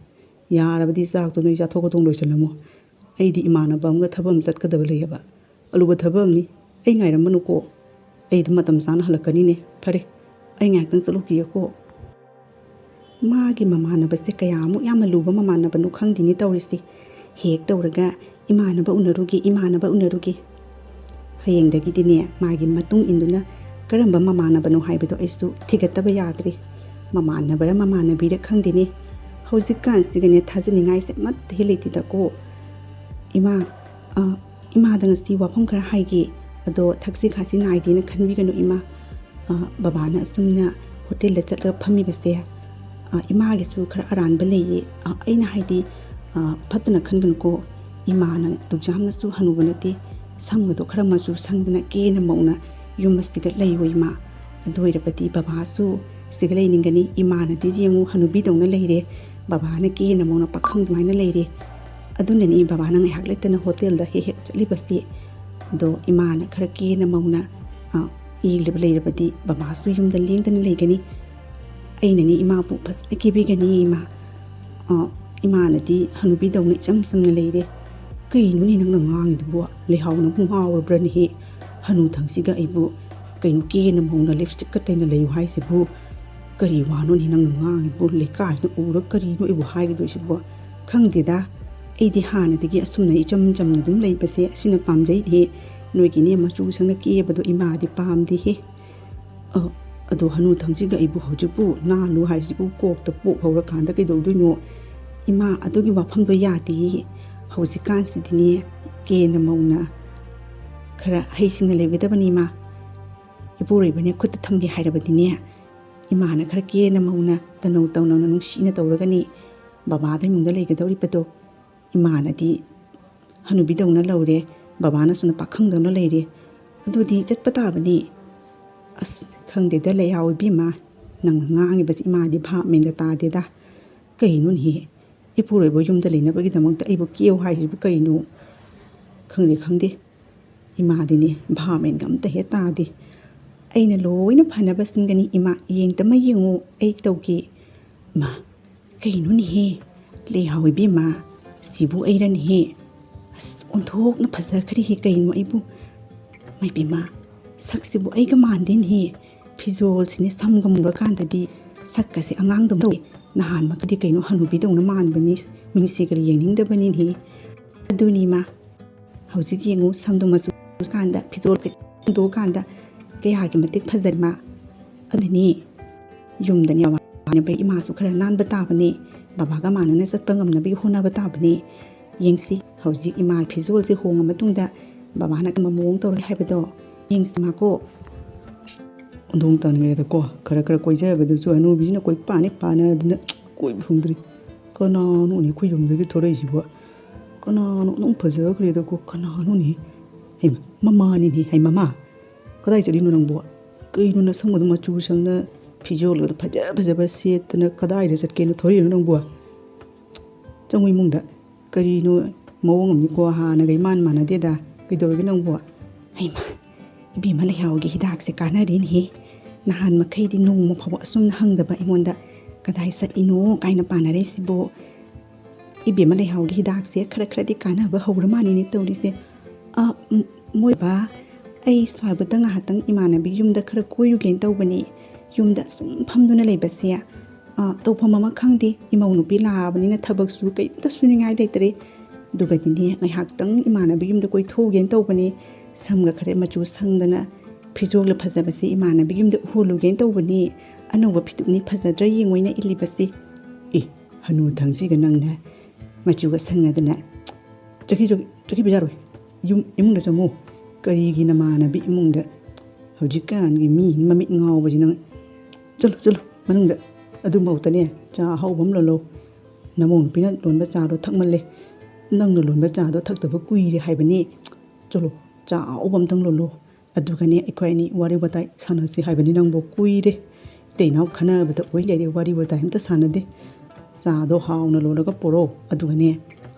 ꯌꯥꯔꯕꯗꯤ ꯆꯥꯛꯇꯣ ꯅꯣꯏ ꯆꯥꯊꯣꯛ ꯈꯣꯇꯣꯡ ꯂꯣꯏꯁꯤꯜꯂꯝꯃꯨ꯫ ꯑꯩꯗꯤ ꯏꯃꯥꯟꯅꯕ ꯑꯃꯒ ꯊꯕꯛ ꯑꯃ ꯆꯠꯀꯗꯕ ꯂꯩꯌꯦꯕ꯫ ꯑꯂꯨꯕ ꯊꯕꯛ ꯑꯃꯅꯤ꯫ ꯑꯩ ꯉꯥꯏꯔꯝꯃꯅꯨꯀꯣ꯫ ꯑꯩ ꯑꯗꯨꯝ ꯃꯇꯝ ꯆꯥꯅ ꯍꯜꯂꯛꯀꯅꯤꯅꯦ꯫ ꯐꯔꯦ, ꯑꯩ ꯉꯥꯏꯍꯥꯛꯇꯪ ꯆꯠꯂꯨꯈꯤꯒꯦꯀꯣ꯫ ꯃꯥꯒꯤ ꯃꯃꯥꯟꯅꯕꯁꯦ ꯀꯌꯥꯃꯨꯛ ꯌꯥꯝꯅ ꯂꯨꯕ ꯃꯃꯥꯟꯅꯕꯅꯣ ꯈꯪꯗꯦꯅꯦ ꯇꯧꯔꯤꯁꯦ꯫ ꯍꯦꯛ ꯇꯧꯔꯒ "ꯏꯃꯥꯟꯅꯕ ꯎꯅꯔꯨꯒꯦ, ꯏꯃꯥꯟꯅꯕ ꯎꯅꯔꯨꯒꯦ"꯫ ꯍꯌꯦꯡꯗꯒꯤꯗꯤꯅꯦ ꯃꯥꯒꯤ ꯃꯇꯨꯡ ꯏꯟꯗꯨꯅ ꯀꯔꯝꯕ ꯃꯃꯥꯟꯅꯕꯅꯣ ꯍꯥꯏꯕꯗꯣ ꯑꯩꯁꯨ ꯊꯤꯒꯠꯇꯕ ꯌꯥꯗ꯭ꯔꯦ꯫ ꯃꯃꯥꯟꯅꯕꯔ ꯃꯃꯥꯟꯅꯕꯤꯔ ꯈꯪꯗꯦꯅꯦ꯫ ꯍꯧꯖꯤꯛꯀꯥꯟꯁꯤꯒꯅꯦ ꯊꯥꯖꯅꯤꯡꯉꯥꯏꯁꯦ ꯑꯃꯠꯇ ꯍꯦꯛ ꯂꯩꯇꯦꯗꯀꯣ꯫ ꯏꯃꯥ, ꯑ, ꯏꯃꯥꯗ ꯉꯁꯤ ꯋꯥꯐꯝ ꯈꯔ ꯍꯥꯏꯒꯦ꯫ ꯑꯗꯣ ꯊꯛꯁꯤ ꯈꯥꯁꯤ ꯅꯥꯏꯗꯦꯅ ꯈꯟꯕꯤꯒꯅꯨ ꯏꯃꯥ꯫ ꯑ, ꯕꯕꯥꯅ ꯑꯁꯨꯝꯅ ꯍꯣꯇꯦꯜꯗ ꯆꯠꯂꯒ ꯐꯝꯃꯤꯕꯁꯦ, ꯑ, ꯏꯃꯥꯒꯤꯁꯨ ꯈꯔ ꯑꯔꯥꯟꯕ ꯂꯩꯌꯦ꯫ ꯑ, ꯑꯩꯅ ꯍꯥꯏꯗꯤ, ꯑ, ꯐꯠꯇꯅ ꯈꯟꯒꯅꯨꯀꯣ꯫ ꯏꯃꯥꯅ ꯗꯨꯛ ꯌꯥꯝꯅꯁꯨ ꯍꯅꯨꯕ ꯅꯠꯇꯦ꯫ ꯁꯝꯒꯗꯣ ꯈꯔ ꯃꯆꯨ ꯁꯪꯗꯅ ꯀꯦꯅ ꯃꯧꯅ ꯌꯨꯝ ꯑꯁꯤꯒ ꯂꯩꯌꯣ ꯏꯃꯥ꯫ ꯑꯗꯨ ꯑꯣꯏꯔꯕꯗꯤ ꯕꯕꯥꯁꯨ ꯁꯤꯒ ꯂꯩꯅꯤꯡꯒꯅꯤ꯫ ꯏꯃꯥꯅꯗꯤ ꯌꯦꯡꯉꯨ ꯍꯅꯨꯕꯤꯗꯧꯅ ꯂꯩꯔꯦ꯫ ꯕꯕꯥꯅ ꯀꯦꯅ ꯃꯧꯅ ꯄꯥꯈꯪ ꯑꯗꯨꯃꯥꯏꯅ ꯂꯩꯔꯦ꯫ ꯑꯗꯨꯅꯅꯤ ꯕꯕꯥꯅ ꯉꯥꯏꯍꯥꯛ ꯂꯩꯇꯅ ꯍꯣꯇꯦꯜꯗ ꯍꯦꯛ ꯍꯦꯛ ꯆꯠꯂꯤꯕꯁꯦ꯫ ꯑꯗꯣ ꯏꯃꯥꯅ ꯈꯔ ꯀꯦꯅ ꯃꯧꯅ, ꯑ, ꯌꯦꯡꯂꯤꯕ ꯂꯩꯔꯕꯗꯤ ꯕꯕꯥꯁꯨ ꯌꯨꯝꯗ ꯂꯦꯡꯗꯅ ꯂꯩꯒꯅꯤ꯫ ꯑꯩꯅꯅꯤ ꯏꯃꯥꯕꯨ ꯐꯖꯅ ꯀꯦꯕꯤꯒꯅꯤ ꯏꯃꯥ꯫ ꯑ, ꯏꯃꯥꯅꯗꯤ ꯍꯅꯨꯕꯤꯗꯧꯅ ꯏꯆꯝ ꯆꯝꯅ ꯂꯩꯔꯦ꯫ ꯀꯩꯅꯣꯅꯦ ꯅꯪꯅ ꯉꯥꯡꯉꯤꯗꯨꯕꯨ? ꯂꯩꯍꯥꯎ ꯅꯪꯕꯨ ꯉꯥꯎꯔꯕ꯭ꯔꯅꯦꯍꯦ? ꯍꯅꯨ ꯊꯪꯁꯤꯒ ꯑꯩꯕꯨ ꯀꯩꯅꯣ ꯀꯦꯅ ꯃꯧꯅ ꯂꯤꯞꯁꯇꯤꯛꯀ ꯇꯩꯅ ꯂꯩꯌꯨ ꯍꯥꯏꯁꯤꯕꯨ? ꯀꯔꯤ ꯋꯥꯅꯣꯅꯦ ꯅꯪꯅ ꯉꯥꯡꯉꯤꯕꯨ? ꯂꯩꯀꯥꯏꯁꯤꯅ ꯎꯔ ꯀꯔꯤꯅꯣ ꯑꯩꯕꯨ ꯍꯥꯏꯒꯗꯣꯏꯁꯤꯕꯨ? ꯈꯪꯗꯦꯗ, ꯑꯩꯗꯤ ꯍꯥꯟꯅꯗꯒꯤ ꯑꯁꯨꯝꯅ ꯏꯆꯝ ꯆꯝꯅ ꯑꯗꯨꯝ ꯂꯩꯕꯁꯦ ꯑꯁꯤꯅ ꯄꯥꯝꯖꯩꯅꯦ꯫ ꯅꯣꯏꯒꯤꯅꯦ ꯃꯆꯨ ꯁꯪꯅ ꯀꯦꯕꯗꯣ ꯏꯃꯥꯗꯤ ꯄꯥꯝꯗꯦꯍꯦ꯫ ꯑ, ꯑꯗꯣ ꯍꯅꯨ ꯊꯪꯁꯤꯒ ꯑꯩꯕꯨ ꯍꯧꯖꯤꯛꯄꯨ ꯅꯥꯜꯂꯨ ꯍꯥꯏꯔꯤꯁꯤꯕꯨ ꯀꯣꯛꯇ ꯄꯣꯛ ꯍꯧꯔꯀꯥꯟꯗ ꯀꯩꯗꯧꯗꯣꯏꯅꯣ? ꯏꯃꯥ, ꯑꯗꯨꯒꯤ ꯋꯥꯐꯝꯗꯣ ꯌꯥꯗꯦꯌꯦ꯫ ꯍꯧꯖꯤꯛꯀꯥꯟꯁꯤꯗꯤꯅꯦ ꯀꯦꯅ ꯃꯧꯅ ꯈꯔ ꯍꯩꯁꯤꯡꯅ ꯂꯩꯒꯗꯕꯅꯤ ꯏꯃꯥ꯫ ꯏꯄꯨꯔꯣꯏꯕꯅꯦ ꯈꯨꯠꯇ ꯊꯝꯒꯦ ꯍꯥꯏꯔꯕꯗꯤꯅꯦ, ꯏꯃꯥꯅ ꯈꯔ ꯀꯦꯅ ꯃꯧꯅ ꯇꯅꯧ ꯇꯧꯅꯧꯅ ꯅꯨꯡꯁꯤꯅ ꯇꯧꯔꯒꯅꯤ ꯕꯕꯥꯗꯣ ꯏꯃꯨꯡꯗ ꯂꯩꯒꯗꯧꯔꯤꯕꯗꯣ꯫ ꯏꯃꯥꯅꯗꯤ ꯍꯅꯨꯕꯤꯗꯧꯅ ꯂꯧꯔꯦ꯫ ꯕꯕꯥꯅꯁꯨꯅ ꯄꯥꯈꯪꯗꯧꯅ ꯂꯩꯔꯦ꯫ ꯑꯗꯨꯗꯤ ꯆꯠꯄ ꯇꯥꯕꯅꯤ꯫ ꯑꯁ, ꯈꯪꯗꯦꯗ ꯂꯩꯍꯥꯎ ꯏꯕꯦꯝꯃ, ꯅꯪꯅ ꯉꯥꯡꯉꯤꯕꯁꯤ ꯏꯃꯥꯗꯤ ꯚꯥꯞ ꯃꯦꯟꯒ ꯇꯥꯗꯦꯗ꯫ ꯀꯩꯅꯣꯅꯦꯍꯦ? ꯏꯄꯨꯔꯣꯏꯕ ꯌꯨꯝꯗ ꯂꯩꯅꯕꯒꯤꯗꯃꯛꯇ ꯑꯩꯕꯨ ꯀꯦꯌꯨ ꯍꯥꯏꯔꯤꯁꯤꯕꯨ ꯀꯩꯅꯣ? ꯈꯪꯗꯦ, ꯈꯪꯗꯦ꯫ ꯏꯃꯥꯗꯤꯅꯦ ꯚꯥꯞ ꯃꯦꯟꯒ ꯑꯝꯇ ꯍꯦꯛ ꯇꯥꯗꯦ꯫ ꯑꯩꯅ ꯂꯣꯏꯅ ꯐꯅꯕ ꯁꯤꯟꯒꯅꯤ ꯏꯃꯥ, ꯌꯦꯡꯗꯃ ꯌꯦꯡꯉꯨ, ꯑꯩ ꯇꯧꯒꯦ꯫ ꯃꯥ, ꯀꯩꯅꯣꯅꯦꯍꯦ? ꯂꯩꯍꯥꯎ ꯏꯕꯦꯝꯃ, ꯁꯤꯕꯨ ꯑꯩꯔꯅꯦꯍꯦ? ꯑꯁ, ꯑꯣꯟꯊꯣꯛꯅ ꯐꯖꯈ꯭ꯔꯦꯍꯦ, ꯀꯩꯅꯣ ꯑꯩꯕꯨ? ꯃꯥꯏ ꯄꯦꯝꯃ, ꯁꯛꯁꯤꯕꯨ ꯑꯩꯒ ꯃꯥꯟꯗꯦꯅꯦꯍꯦ꯫ ꯐꯤꯖꯣꯜꯁꯤꯅꯦ ꯁꯝꯒ ꯃꯨꯔꯀꯥꯟꯗꯗꯤ ꯁꯛꯀꯁꯦ ꯑꯉꯥꯡꯗꯧꯅ ꯇꯧꯏ꯫ ꯅꯍꯥꯟꯃꯛꯀꯗꯤ ꯀꯩꯅꯣ ꯍꯅꯨꯕꯤꯗꯧꯅ ꯃꯥꯟꯕꯅꯤ, ꯃꯤꯡꯁꯦꯜꯒ ꯌꯦꯡꯅꯤꯡꯗꯕꯅꯤꯅꯦꯍꯦ꯫ ꯑꯗꯨꯅꯤ ꯃꯥ, ꯍꯧꯖꯤꯛ ꯌꯦꯡꯉꯨ, ꯁꯝꯗꯣ ꯃꯆꯨ ꯀꯥꯟꯗ, ꯐꯤꯖꯣꯜ ꯍꯨꯟꯗꯣꯛꯑꯀꯥꯟꯗ ꯀꯌꯥꯒꯤ ꯃꯇꯤꯛ ꯐꯖꯔꯦ ꯃꯥ꯫ ꯑꯗꯨꯅꯤ, ꯌꯨꯝꯗꯅꯦ ꯕꯕꯥꯅꯦ ꯏꯃꯥꯁꯨ ꯈꯔ ꯅꯥꯟꯕ ꯇꯥꯕꯅꯤ, ꯕꯕꯥꯒ ꯃꯥꯟꯅꯅ ꯆꯠꯄ ꯉꯝꯅꯕꯒꯤ ꯍꯣꯠꯅꯕ ꯇꯥꯕꯅꯤ꯫ ꯌꯦꯡꯁꯤ, ꯍꯧꯖꯤꯛ ꯏꯃꯥ ꯐꯤꯖꯣꯜꯁꯦ ꯍꯣꯡꯉ ꯃꯇꯨꯡꯗ ꯕꯕꯥꯅ ꯀꯔꯝꯕ ꯃꯑꯣꯡ ꯇꯧꯔꯒꯦ ꯍꯥꯏꯕꯗꯣ ꯌꯦꯡꯁꯤ ꯃꯥꯀꯣ꯫ ꯍꯣꯡꯗꯣꯡ ꯇꯟꯈ꯭ꯔꯦꯗꯀꯣ, ꯈꯔ ꯈꯔ ꯀꯣꯏꯖꯕꯗꯨꯁꯨ ꯍꯅꯨꯕꯤꯁꯤꯅ ꯀꯣꯏ ꯄꯥꯅꯤ ꯄꯥꯅꯗꯅ ꯀꯣꯏꯕ ꯐꯪꯗ꯭ꯔꯤ꯫ ꯀꯅꯥꯅꯣꯅꯦ ꯑꯩꯈꯣꯏ ꯌꯨꯝꯗꯒꯤ ꯊꯣꯔꯛꯏꯁꯤꯕꯣ? ꯀꯅꯥꯅꯣ? ꯑꯗꯨꯝ ꯐꯖꯈ꯭ꯔꯦꯗꯀꯣ, ꯀꯅꯥꯅꯣꯅꯦ? ꯍꯩꯃ, ꯃꯃꯥꯅꯤꯅꯦ꯫ ꯍꯩ ꯃꯃꯥ, ꯀꯗꯥꯏ ꯆꯠꯂꯤꯅꯣ ꯅꯪꯕꯣ? ꯀꯩꯅꯣ ꯅꯁꯝꯒꯗꯣ ꯃꯆꯨ ꯁꯪꯅ, ꯐꯤꯖꯣꯜꯒꯗꯣ ꯐꯖ ꯐꯖꯕ ꯁꯦꯠꯇꯅ ꯀꯗꯥꯏꯗ ꯆꯠꯀꯦꯅ ꯊꯣꯔꯛꯏꯅꯣ ꯅꯪꯕꯣ? ꯆꯪꯉꯨ ꯏꯃꯨꯡꯗ꯫ ꯀꯔꯤꯅꯣ ꯃꯑꯣꯡ ꯑꯃꯅꯤꯀꯣ, ꯍꯥꯟꯅꯒ ꯏꯃꯥꯟ ꯃꯥꯟꯅꯗꯦꯗ꯫ ꯀꯩꯗꯧꯔꯒꯦ ꯅꯪꯕꯣ? ꯍꯩꯃꯥ, ꯏꯕꯦꯝꯃ ꯂꯩꯍꯥꯎꯒꯤ ꯍꯤꯗꯥꯛꯁꯦ ꯀꯥꯟꯅꯔꯦꯅꯦꯍꯦ꯫ ꯅꯍꯥꯟ ꯃꯈꯩꯗꯤ ꯅꯣꯡꯃ ꯐꯥꯎꯕ ꯑꯁꯨꯝꯅ ꯍꯪꯗꯕ ꯑꯩꯉꯣꯟꯗ, "ꯀꯗꯥꯏ ꯆꯠꯂꯤꯅꯣ?" ꯀꯥꯏꯅ ꯄꯥꯅꯔꯛꯏꯁꯤꯕꯨ꯫ ꯏꯕꯦꯝꯃ ꯂꯩꯍꯥꯎꯒꯤ ꯍꯤꯗꯥꯛꯁꯦ ꯈꯔ ꯈꯔꯗꯤ ꯀꯥꯟꯅꯕ ꯍꯧꯔ ꯃꯥꯜꯂꯤꯅꯦ ꯇꯧꯔꯤꯁꯦ꯫ ꯑ, ꯎꯝ, ꯃꯣꯏꯕꯥ, ꯑꯩ ꯁ꯭ꯋꯥꯏꯕꯨꯛꯇ ꯉꯥꯏꯍꯥꯛꯇꯪ ꯏꯃꯥꯟꯅꯕꯤꯒꯤ ꯌꯨꯝꯗ ꯈꯔ ꯀꯣꯏꯔꯨꯒꯦꯅ ꯇꯧꯕꯅꯦ꯫ ꯌꯨꯝꯗ ꯁꯨꯝ ꯐꯝꯗꯨꯅ ꯂꯩꯕꯁꯦ, ꯑ, ꯇꯧꯐꯝ ꯑꯃ ꯈꯪꯗꯦ꯫ ꯏꯃꯧ ꯅꯨꯄꯤ ꯂꯥꯛꯑꯕꯅꯤꯅ ꯊꯕꯛꯁꯨ ꯀꯩꯝꯇ ꯁꯨꯅꯤꯡꯉꯥꯏ ꯂꯩꯇ꯭ꯔꯦ꯫ ꯑꯗꯨꯒꯗꯤꯅꯦ, ꯉꯥꯏꯍꯥꯛꯇꯪ ꯏꯃꯥꯟꯅꯕꯤꯒꯤ ꯌꯨꯝꯗ ꯀꯣꯏꯊꯣꯛꯎꯒꯦꯅ ꯇꯧꯕꯅꯦ꯫ ꯁꯝꯒ ꯈꯔ ꯃꯆꯨ ꯁꯪꯗꯅ, ꯐꯤꯖꯣꯜꯒ ꯐꯖꯕꯁꯦ ꯏꯃꯥꯟꯅꯕꯤꯒꯤ ꯌꯨꯝꯗ ꯎꯍꯜꯂꯨꯒꯦꯅ ꯇꯧꯕꯅꯦ꯫ ꯑꯅꯧꯕ ꯐꯤꯗꯨꯛꯅꯤ, ꯐꯖꯗ꯭ꯔꯥ ꯌꯦꯡꯉꯣ ꯑꯩꯅ ꯏꯜꯂꯤꯕꯁꯦ꯫ ꯑꯦ, ꯍꯅꯨ ꯊꯪꯁꯤꯒ ꯅꯪꯅ ꯃꯆꯨꯒ ꯁꯪꯉꯗꯅ꯫ ꯆꯠꯈꯤ, ꯆꯠꯈꯤ, ꯆꯠꯈꯤꯕ ꯌꯥꯔꯣꯏ꯫ ꯌꯨꯝ, ꯏꯃꯨꯡꯗ ꯆꯪꯉꯣ꯫ ꯀꯔꯤꯒꯤ ꯅꯃꯥꯟꯅꯕꯤ ꯏꯃꯨꯡꯗ? ꯍꯧꯖꯤꯛꯀꯥꯟꯒꯤ ꯃꯤ ꯃꯃꯤꯠ ꯉꯥꯎꯕꯁꯤ ꯅꯪ꯫ ꯆꯠꯂꯣ, ꯆꯠꯂꯣ, ꯃꯅꯨꯡꯗ꯫ ꯑꯗꯨꯐꯥꯎꯗꯅꯦ, ꯆꯥ ꯑꯍꯥꯎꯕ ꯑꯃ ꯂꯣꯜꯂꯣ꯫ ꯅꯃꯧ ꯅꯨꯄꯤꯅ ꯂꯣꯟꯕ ꯆꯥꯗꯣ ꯊꯛꯃꯜꯂꯦ꯫ ꯅꯪꯅ ꯂꯣꯟꯕ ꯆꯥꯗꯣ ꯊꯛꯇꯕ ꯀꯨꯏꯔꯦ ꯍꯥꯏꯕꯅꯤ꯫ "ꯆꯠꯂꯣ, ꯆꯥ ꯑꯍꯥꯎꯕ ꯑꯝꯇꯪ ꯂꯣꯜꯂꯣ, ꯑꯗꯨꯒꯅꯦ ꯑꯩꯈꯣꯏ ꯑꯅꯤ ꯋꯥꯔꯤ ꯋꯥꯇꯥꯏ ꯁꯥꯟꯅꯁꯤ ꯍꯥꯏꯕꯅꯤ ꯅꯪꯕꯨ꯫ ꯀꯨꯏꯔꯦ ꯏꯇꯩ ꯏꯅꯥꯎ ꯈꯟꯅꯕꯗ ꯑꯣꯏ ꯂꯩꯔꯦ, ꯋꯥꯔꯤ ꯋꯥꯇꯥꯏ ꯑꯝꯇ ꯁꯥꯟꯅꯗꯦ꯫ ꯆꯥꯗꯣ ꯍꯥꯎꯅ ꯂꯣꯜꯂꯒ ꯄꯨꯔꯛꯑꯣ, ꯑꯗꯨꯒꯅꯦ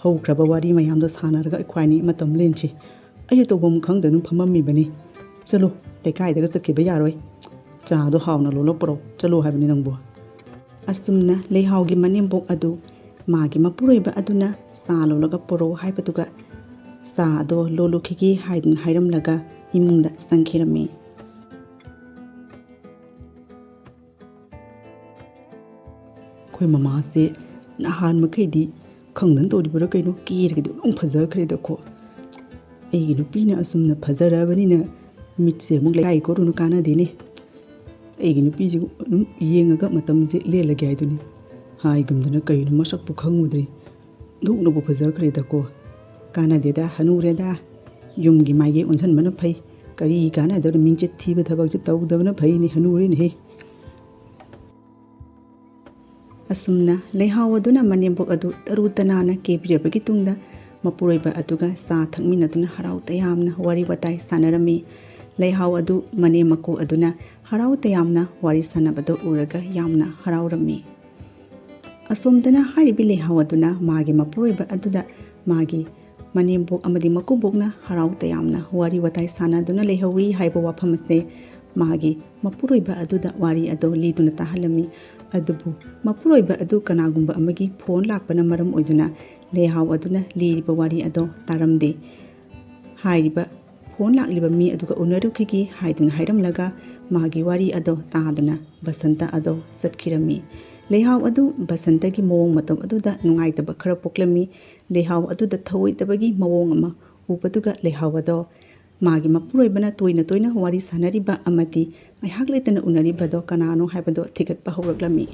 ꯍꯧꯈ꯭ꯔꯕ ꯋꯥꯔꯤ ꯃꯌꯥꯝꯗꯣ ꯁꯥꯟꯅꯔꯒ ꯑꯩꯈꯣꯏ ꯑꯅꯤ ꯃꯇꯝ ꯂꯦꯟꯁꯤ꯫ ꯑꯩꯁꯨ ꯇꯧꯐꯝ ꯈꯪꯗꯅ ꯐꯝꯃꯝꯃꯤꯕꯅꯤ꯫ ꯆꯠꯂꯣ, ꯂꯩꯀꯥꯏꯗꯒ ꯆꯠꯈꯤꯕ ꯌꯥꯔꯣꯏ꯫ ꯆꯥꯗꯣ ꯍꯥꯎꯅ ꯂꯣꯜꯂ ꯄꯨꯔꯛꯑꯣ, ꯆꯠꯂꯣ ꯍꯥꯏꯕꯅꯤ ꯅꯪꯕꯨ"꯫ ꯑꯁꯨꯝꯅ ꯂꯩꯍꯥꯎꯒꯤ ꯃꯅꯦꯝꯕꯣꯛ ꯑꯗꯨ ꯃꯥꯒꯤ ꯃꯄꯨꯔꯣꯏꯕ ꯑꯗꯨꯅ ꯆꯥ ꯂꯣꯜꯂꯒ ꯄꯨꯔꯛꯑꯣ ꯍꯥꯏꯕꯗꯨꯒ ꯆꯥ ꯑꯗꯣ ꯂꯣꯜꯂꯨꯈꯤꯒꯦ ꯍꯥꯏꯗꯨꯅ ꯍꯥꯏꯔꯝꯂꯒ ꯏꯃꯨꯡꯗ ꯆꯪꯈꯤꯔꯝꯃꯤ꯫ ꯑꯩꯈꯣꯏ ꯃꯃꯥꯁꯦ ꯅꯍꯥꯟ ꯃꯈꯩꯗꯤ ꯈꯪꯗꯅ ꯇꯧꯔꯤꯕ꯭ꯔꯥ ꯀꯩꯅꯣ, ꯀꯦꯔꯒꯗꯤ ꯑꯗꯨꯝ ꯐꯖꯈ꯭ꯔꯦꯗꯀꯣ꯫ ꯑꯩꯒꯤ ꯅꯨꯄꯤꯅ ꯑꯁꯨꯝꯅ ꯐꯖꯔꯕꯅꯤꯅ ꯃꯤꯠꯁꯦ ꯑꯃꯨꯛ ꯂꯩꯀꯥꯏ ꯀꯣꯔꯨꯅ ꯀꯥꯟꯅꯗꯦꯅꯦ꯫ ꯑꯩꯒꯤ ꯅꯨꯄꯤꯁꯤꯕꯨ ꯑꯗꯨꯝ ꯌꯦꯡꯉꯒ ꯃꯇꯝꯁꯦ ꯂꯦꯜꯂꯒꯦ ꯍꯥꯏꯗꯨꯅꯤ꯫ ꯍꯥꯏꯒꯨꯝꯗꯅ ꯀꯩꯅꯣ ꯃꯁꯛꯄꯨ ꯈꯪꯉꯨꯗ꯭ꯔꯤ꯫ ꯅꯣꯛꯅꯕꯨ ꯐꯖꯈ꯭ꯔꯦꯗꯀꯣ꯫ ꯀꯥꯟꯅꯗꯦꯗ, ꯍꯅꯨꯔꯦꯗ꯫ ꯌꯨꯝꯒꯤ ꯃꯥꯏꯀꯩ ꯑꯣꯟꯁꯤꯟꯕꯅ ꯐꯩ꯫ ꯀꯔꯤ ꯀꯥꯟꯅꯗꯕꯅ ꯃꯤꯡꯆꯠ ꯊꯤꯕ ꯊꯕꯛꯁꯦ ꯇꯧꯗꯕꯅ ꯐꯩꯅꯦ, ꯍꯅꯨꯔꯦꯅꯦꯍꯦ꯫ ꯑꯁꯨꯝꯅ ꯂꯩꯍꯥꯎ ꯑꯗꯨꯅ ꯃꯅꯦꯝꯕꯣꯛ ꯑꯗꯨ ꯇꯔꯨ ꯇꯅꯥꯟꯅ ꯀꯦꯕꯤꯔꯕꯒꯤ ꯇꯨꯡꯗ ꯃꯄꯨꯔꯣꯏꯕ ꯑꯗꯨꯒ ꯆꯥ ꯊꯛꯃꯤꯟꯅꯗꯨꯅ ꯍꯔꯥꯎ ꯇꯌꯥꯝꯅ ꯋꯥꯔꯤ ꯋꯥꯇꯥꯏ ꯁꯥꯟꯅꯔꯝꯃꯤ꯫ ꯂꯩꯍꯥꯎ ꯑꯗꯨ ꯃꯅꯦꯝ ꯃꯀꯨ ꯑꯗꯨꯅ ꯍꯔꯥꯎ ꯇꯌꯥꯝꯅ ꯋꯥꯔꯤ ꯁꯥꯟꯅꯕꯗꯨ ꯎꯔꯒ ꯌꯥꯝꯅ ꯍꯔꯥꯎꯔꯝꯃꯤ꯫ ꯑꯁꯣꯝꯗꯅ ꯍꯥꯏꯔꯤꯕ ꯂꯩꯍꯥꯎ ꯑꯗꯨꯅ ꯃꯥꯒꯤ ꯃꯄꯨꯔꯣꯏꯕ ꯑꯗꯨꯗ ꯃꯥꯒꯤ ꯃꯅꯦꯝꯕꯣꯛ ꯑꯃꯗꯤ ꯃꯀꯨꯕꯣꯛꯅ ꯍꯔꯥꯎ ꯇꯌꯥꯝꯅ ꯋꯥꯔꯤ ꯋꯥꯇꯥꯏ ꯁꯥꯟꯅꯗꯨꯅ ꯂꯩꯍꯧꯔꯤ ꯍꯥꯏꯕ ꯋꯥꯐꯝ ꯑꯁꯦ ꯃꯥꯒꯤ ꯃꯄꯨꯔꯣꯏꯕ ꯑꯗꯨꯗ ꯋꯥꯔꯤ ꯑꯗꯨ ꯂꯤꯗꯨꯅ ꯇꯥꯍꯜꯂꯝꯃꯤ꯫ ꯑꯗꯨꯕꯨ ꯃꯄꯨꯔꯣꯏꯕ ꯑꯗꯨ ꯀꯅꯥꯒꯨꯝꯕ ꯑꯃꯒꯤ ꯐꯣꯟ ꯂꯥꯛꯄꯅ ꯃꯔꯝ ꯑꯣꯏꯗꯨꯅ ꯂꯩꯍꯥꯎ ꯑꯗꯨꯅ ꯂꯤꯔꯤꯕ ꯋꯥꯔꯤ ꯑꯗꯣ ꯇꯥꯔꯝꯗꯦ꯫ ꯍꯥꯏꯔꯤꯕ ꯐꯣꯟ ꯂꯥꯛꯂꯤꯕ ꯃꯤ ꯑꯗꯨꯒ ꯎꯅꯔꯨꯈꯤꯒꯦ ꯍꯥꯏꯗꯨꯅ ꯍꯥꯏꯔꯝꯂꯒ ꯃꯥꯒꯤ ꯋꯥꯔꯤ ꯑꯗꯣ ꯇꯥꯗꯅ ꯕꯁꯟꯇ ꯑꯗꯣ ꯆꯠꯈꯤꯔꯝꯃꯤ꯫ ꯂꯩꯍꯥꯎ ꯑꯗꯨ ꯕꯁꯟꯇꯒꯤ ꯃꯑꯣꯡ ꯃꯇꯧ ꯑꯗꯨꯗ ꯅꯨꯡꯉꯥꯏꯇꯕ ꯈꯔ ꯄꯣꯛꯂꯝꯃꯤ꯫ ꯂꯩꯍꯥꯎ ꯑꯗꯨꯗ ꯊꯧꯑꯣꯏꯗꯕꯒꯤ ꯃꯑꯣꯡ ꯑꯃ ꯎꯕꯗꯨꯒ ꯂꯩꯍꯥꯎ ꯑꯗꯣ ꯃꯥꯒꯤ ꯃꯄꯨꯔꯣꯏꯕꯅ ꯇꯣꯏꯅ ꯇꯣꯏꯅ ꯋꯥꯔꯤ ꯁꯥꯟꯅꯔꯤꯕ ꯑꯃꯗꯤ ꯉꯥꯏꯍꯥꯛ ꯂꯩꯇꯅ ꯎꯅꯔꯤꯕꯗꯣ ꯀꯅꯥꯅꯣ ꯍꯥꯏꯕꯗꯣ ꯊꯤꯒꯠꯄ ꯍꯧꯔꯛꯂꯝꯃꯤ꯫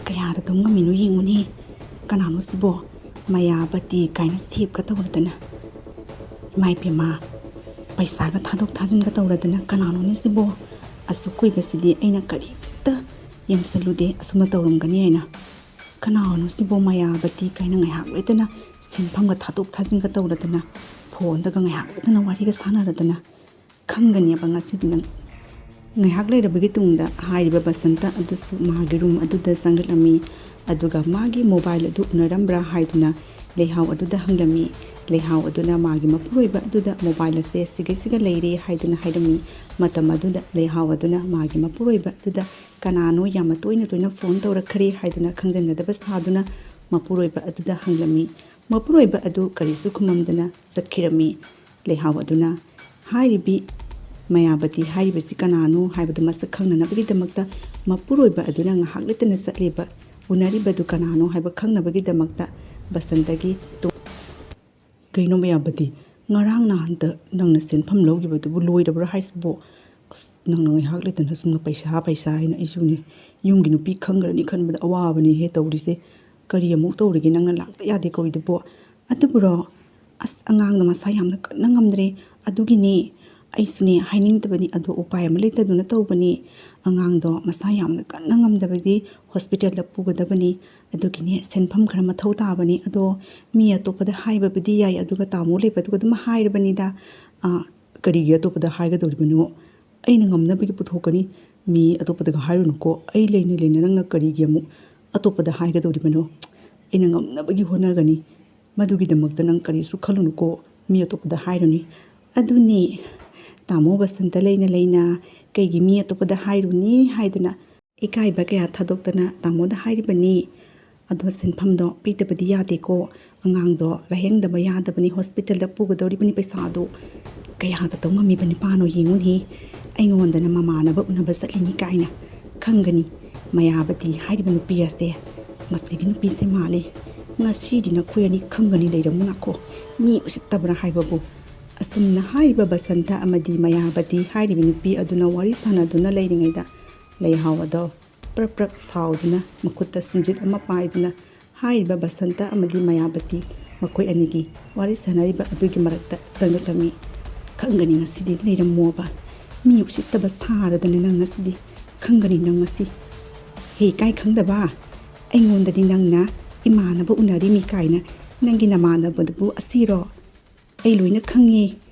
"ꯀꯌꯥꯗ ꯇꯧ ꯉꯝꯃꯤꯅꯣ ꯌꯦꯡꯉꯨꯅꯦ꯫ ꯀꯅꯥꯅꯣ ꯁꯤꯕꯣ? ꯃꯌꯥꯕꯇꯤ ꯀꯥꯏꯅ ꯁꯦꯞꯀ ꯇꯧꯔꯗꯅ꯫ ꯏꯃꯥ ꯏꯕꯦꯝꯃ, ꯄꯩꯁꯥꯒ ꯊꯥꯗꯣꯛ ꯊꯥꯖꯤꯟꯒ ꯇꯧꯔꯗꯅ ꯀꯅꯥꯅꯣꯅꯦ ꯁꯤꯕꯣ? ꯑꯁꯨꯛ ꯀꯨꯏꯕꯁꯤꯗꯤ ꯑꯩꯅ ꯀꯔꯤꯝꯇ ꯌꯦꯡꯁꯜꯂꯨꯗꯦ, ꯑꯁꯨꯝꯅ ꯇꯧꯔꯝꯒꯅꯤ ꯍꯥꯏꯅ꯫ ꯀꯅꯥꯅꯣ ꯁꯤꯕꯣ? ꯃꯌꯥꯕꯇꯤ ꯀꯥꯏꯅ ꯉꯥꯏꯍꯥꯛ ꯂꯩꯇꯅ ꯁꯦꯟꯐꯝꯒ ꯊꯥꯗꯣꯛ ꯊꯥꯖꯤꯟꯒ ꯇꯧꯔꯗꯅ, ꯐꯣꯟꯗꯒ ꯉꯥꯏꯍꯥꯛ ꯂꯩꯇꯅ ꯋꯥꯔꯤꯒ ꯁꯥꯟꯅꯔꯗꯅ ꯈꯪꯒꯅꯦꯕ ꯉꯁꯤꯗꯤ ꯅꯪ꯫ ꯉꯥꯏꯍꯥꯛ ꯂꯩꯔꯕꯒꯤ ꯇꯨꯡꯗ ꯍꯥꯏꯔꯤꯕ ꯕꯁꯟꯇ ꯑꯗꯨꯁꯨ ꯃꯥꯒꯤ ꯔꯨꯝ ꯑꯗꯨꯗ ꯆꯪꯂꯛꯂꯝꯃꯤ꯫ ꯑꯗꯨꯒ ꯃꯥꯒꯤ ꯃꯣꯕꯥꯏꯜ ꯑꯗꯨ ꯎꯅꯔꯝꯕ꯭ꯔꯥ ꯍꯥꯏꯗꯨꯅ ꯂꯩꯍꯥꯎ ꯑꯗꯨꯗ ꯍꯪꯂꯝꯃꯤ꯫ ꯂꯩꯍꯥꯎ ꯑꯗꯨꯅ ꯃꯥꯒꯤ ꯃꯄꯨꯔꯣꯏꯕ ꯑꯗꯨꯗ ꯃꯣꯕꯥꯏꯜ ꯑꯁꯦ ꯁꯤꯒꯩ ꯁꯤꯒ ꯂꯩꯔꯦ ꯍꯥꯏꯗꯨꯅ ꯍꯥꯏꯔꯝꯃꯤ꯫ ꯃꯇꯝ ꯑꯗꯨꯗ ꯂꯩꯍꯥꯎ ꯑꯗꯨꯅ ꯃꯥꯒꯤ ꯃꯄꯨꯔꯣꯏꯕ ꯑꯗꯨꯗ ꯀꯅꯥꯅꯣ ꯌꯥꯝꯅ ꯇꯣꯏꯅ ꯇꯣꯏꯅ ꯐꯣꯟ ꯇꯧꯔꯛꯈ꯭ꯔꯦ ꯍꯥꯏꯗꯨꯅ ꯈꯪꯖꯟꯅꯗꯕ ꯁꯥꯗꯨꯅ ꯃꯄꯨꯔꯣꯏꯕ ꯑꯗꯨꯗ ꯍꯪꯂꯝꯃꯤ꯫ ꯃꯄꯨꯔꯣꯏꯕ ꯑꯗꯨ ꯀꯔꯤꯁꯨ ꯈꯨꯝꯃꯝꯗꯅ ꯆꯠꯈꯤꯔꯝꯃꯤ꯫ ꯂꯩꯍꯥꯎ ꯑꯗꯨꯅ ꯍꯥꯏꯔꯤꯕꯤ ꯃꯌꯥꯕꯇꯤ ꯍꯥꯏꯔꯤꯕꯁꯤ ꯀꯅꯥꯅꯣ ꯍꯥꯏꯕꯗꯨ ꯃꯁꯛ ꯈꯪꯅꯅꯕꯒꯤꯗꯃꯛꯇ ꯃꯄꯨꯔꯣꯏꯕ ꯑꯗꯨꯅ ꯉꯥꯏꯍꯥꯛ ꯂꯩꯇꯅ ꯆꯠꯂꯤꯕ ꯎꯅꯔꯤꯕꯗꯨ ꯀꯅꯥꯅꯣ ꯍꯥꯏꯕ ꯈꯪꯅꯕꯒꯤꯗꯃꯛꯇ ꯕꯁꯟꯇꯒꯤ ꯇꯨ-, "ꯀꯩꯅꯣ ꯃꯌꯥꯕꯇꯤ, ꯉꯔꯥꯡ ꯅꯍꯥꯟꯇ ꯅꯪꯅ ꯁꯦꯟꯐꯝ ꯂꯧꯈꯤꯕꯗꯨꯕꯨ ꯂꯣꯏꯔꯕ꯭ꯔꯥ ꯍꯥꯏꯁꯤꯕꯣ? ꯑꯁ, ꯅꯪꯅ ꯉꯥꯏꯍꯥꯛ ꯂꯩꯇꯅ ꯁꯨꯝ ꯄꯩꯁꯥ, ꯄꯩꯁꯥ ꯍꯥꯏꯅ ꯑꯩꯁꯨꯅꯦ ꯌꯨꯝꯒꯤ ꯅꯨꯄꯤ ꯈꯪꯈ꯭ꯔꯅꯤ ꯈꯟꯕꯗ ꯑꯋꯥꯕꯅꯤꯍꯦ ꯇꯧꯔꯤꯁꯦ꯫ ꯀꯔꯤ ꯑꯃꯨꯛ ꯇꯧꯔꯤꯒꯦ ꯅꯪꯅ ꯂꯥꯛꯇ ꯌꯥꯗꯦ ꯀꯧꯔꯤꯗꯨꯕꯣ? ꯑꯗꯨꯕꯨꯔꯣ, ꯑꯁ, ꯑꯉꯥꯡꯗꯣ ꯃꯁꯥ ꯌꯥꯝꯅ ꯀꯟꯅ ꯉꯝꯗ꯭ꯔꯦ, ꯑꯗꯨꯒꯤꯅꯦ꯫ ꯑꯩꯁꯨꯅꯦ ꯍꯥꯏꯅꯤꯡꯗꯕꯅꯤ, ꯑꯗꯣ ꯎꯄꯥꯏ ꯑꯃ ꯂꯩꯇꯗꯨꯅ ꯇꯧꯕꯅꯤ꯫ ꯑꯉꯥꯡꯗꯣ ꯃꯁꯥ ꯌꯥꯝꯅ ꯀꯟꯅ ꯉꯝꯗꯕꯗꯤ ꯍꯣꯁꯄꯤꯇꯥꯜꯗ ꯄꯨꯒꯗꯕꯅꯤ, ꯑꯗꯨꯒꯤꯅꯦ ꯁꯦꯟꯐꯝ ꯈꯔ ꯃꯊꯧ ꯇꯥꯕꯅꯤ꯫ ꯑꯗꯣ ꯃꯤ ꯑꯇꯣꯞꯄꯗ ꯍꯥꯏꯕꯕꯨꯗꯤ ꯌꯥꯏ, ꯑꯗꯨꯒ ꯇꯥꯃꯣ ꯂꯩꯕꯗꯨꯒ ꯑꯗꯨꯝ ꯍꯥꯏꯔꯕꯅꯤꯗ꯫ ꯑꯥ, ꯀꯔꯤꯒꯤ ꯑꯇꯣꯞꯄꯗ ꯍꯥꯏꯒꯗꯧꯔꯤꯕꯅꯣ? ꯑꯩꯅ ꯉꯝꯅꯕꯒꯤ ꯄꯨꯊꯣꯛꯀꯅꯤ, ꯃꯤ ꯑꯇꯣꯞꯄꯗꯒ ꯍꯥꯏꯔꯨꯅꯨꯀꯣ꯫ ꯑꯩ ꯂꯩꯅ ꯂꯩꯅ ꯅꯪꯅ ꯀꯔꯤꯒꯤ ꯑꯃꯨꯛ ꯑꯇꯣꯞꯄꯗ ꯍꯥꯏꯒꯗꯧꯔꯤꯕꯅꯣ? ꯑꯩꯅ ꯉꯝꯅꯕꯒꯤ ꯍꯣꯠꯅꯒꯅꯤ, ꯃꯗꯨꯒꯤꯗꯃꯛꯇ ꯅꯪ ꯀꯔꯤꯁꯨ ꯈꯜꯂꯨꯅꯨꯀꯣ, ꯃꯤ ꯑꯇꯣꯞꯄꯗ ꯍꯥꯏꯔꯨꯅꯤ꯫ ꯑꯗꯨꯅꯤ, ꯇꯥꯃꯣ ꯕꯁꯟꯇ ꯂꯩꯅ ꯂꯩꯅ ꯀꯩꯒꯤ ꯃꯤ ꯑꯇꯣꯞꯄꯗ ꯍꯥꯏꯔꯨꯅꯤ ꯍꯥꯏꯗꯅ ꯏꯀꯥꯏꯕ ꯀꯌꯥ ꯊꯥꯗꯣꯛꯇꯅ ꯇꯥꯃꯣꯗ ꯍꯥꯏꯔꯤꯕꯅꯤ꯫ ꯑꯗꯣ ꯁꯦꯟꯐꯝꯗꯣ ꯄꯤꯗꯕꯗꯤ ꯌꯥꯗꯦꯀꯣ꯫ ꯑꯉꯥꯡꯗꯣ ꯂꯥꯌꯦꯡꯗꯕ ꯌꯥꯗꯕꯅꯤ, ꯍꯣꯁꯄꯤꯇꯥꯜꯗ ꯄꯨꯒꯗꯧꯔꯤꯕꯅꯤ꯫ ꯄꯩꯁꯥꯗꯣ ꯀꯌꯥꯗ ꯇꯧ ꯉꯝꯃꯤꯕ ꯅꯨꯄꯥꯅꯣ ꯌꯦꯡꯉꯨꯅꯦ꯫ ꯑꯩꯉꯣꯟꯗꯅ ꯃꯃꯥꯟꯅꯕ ꯎꯅꯕ ꯆꯠꯂꯤꯅꯤ ꯀꯥꯏꯅ꯫ ꯈꯪꯒꯅꯤ, ꯃꯌꯥꯕꯇꯤ ꯍꯥꯏꯔꯤꯕ ꯅꯨꯄꯤ ꯑꯁꯦ ꯃꯁꯤꯒꯤ ꯅꯨꯄꯤꯁꯦ ꯃꯥꯜꯂꯤ꯫ ꯉꯁꯤꯗꯤ ꯅꯈꯣꯏ ꯑꯅꯤ ꯈꯪꯒꯅꯤ, ꯂꯩꯔꯝꯃꯨ ꯂꯥꯛꯈꯣ꯫ ꯃꯤ ꯎꯁꯤꯠꯇꯕ꯭ꯔꯥ ꯍꯥꯏꯕꯕꯨ?" ꯑꯁꯨꯝꯅ ꯍꯥꯏꯔꯤꯕ ꯕꯁꯟꯇ ꯑꯃꯗꯤ ꯃꯌꯥꯕꯇꯤ ꯍꯥꯏꯔꯤꯕ ꯅꯨꯄꯤ ꯑꯗꯨꯅ ꯋꯥꯔꯤ ꯁꯥꯟꯅꯗꯨꯅ ꯂꯩꯔꯤꯉꯩꯗ, ꯂꯩꯍꯥꯎ ꯑꯗꯣ ꯄ꯭ꯔꯞ ꯄ꯭ꯔꯞ ꯁꯥꯎꯗꯨꯅ ꯃꯈꯨꯠꯇ ꯁꯨꯝꯖꯤꯠ ꯑꯃ ꯄꯥꯏꯗꯨꯅ ꯍꯥꯏꯔꯤꯕ ꯕꯁꯟꯇ ꯑꯃꯗꯤ ꯃꯌꯥꯕꯇꯤ ꯃꯈꯣꯏ ꯑꯅꯤꯒꯤ ꯋꯥꯔꯤ ꯁꯥꯟꯅꯔꯤꯕ ꯑꯗꯨꯒꯤ ꯃꯔꯛꯇ ꯆꯪꯂꯛꯂꯝꯃꯤ꯫ "ꯈꯪꯒꯅꯤ ꯉꯁꯤꯗꯤ, ꯂꯩꯔꯝꯃꯣꯕ꯫ ꯃꯤ ꯎꯁꯤꯠꯇꯕ ꯁꯥꯔꯗꯅ ꯅꯪ ꯉꯁꯤꯗꯤ꯫ ꯈꯪꯒꯅꯤ ꯅꯪ ꯉꯁꯤ꯫ ꯍꯦ, ꯀꯥꯏ ꯈꯪꯗꯕ? ꯑꯩꯉꯣꯟꯗꯗꯤ ꯅꯪꯅ ꯏꯃꯥꯟꯅꯕ ꯎꯅꯔꯤꯃꯤ ꯀꯥꯏꯅ ꯅꯪꯒꯤ ꯅꯃꯥꯟꯅꯕꯗꯨꯕꯨ ꯑꯁꯤꯔꯣ?" ꯑꯩ ꯂꯣꯏꯅ ꯈꯪꯉꯤ꯫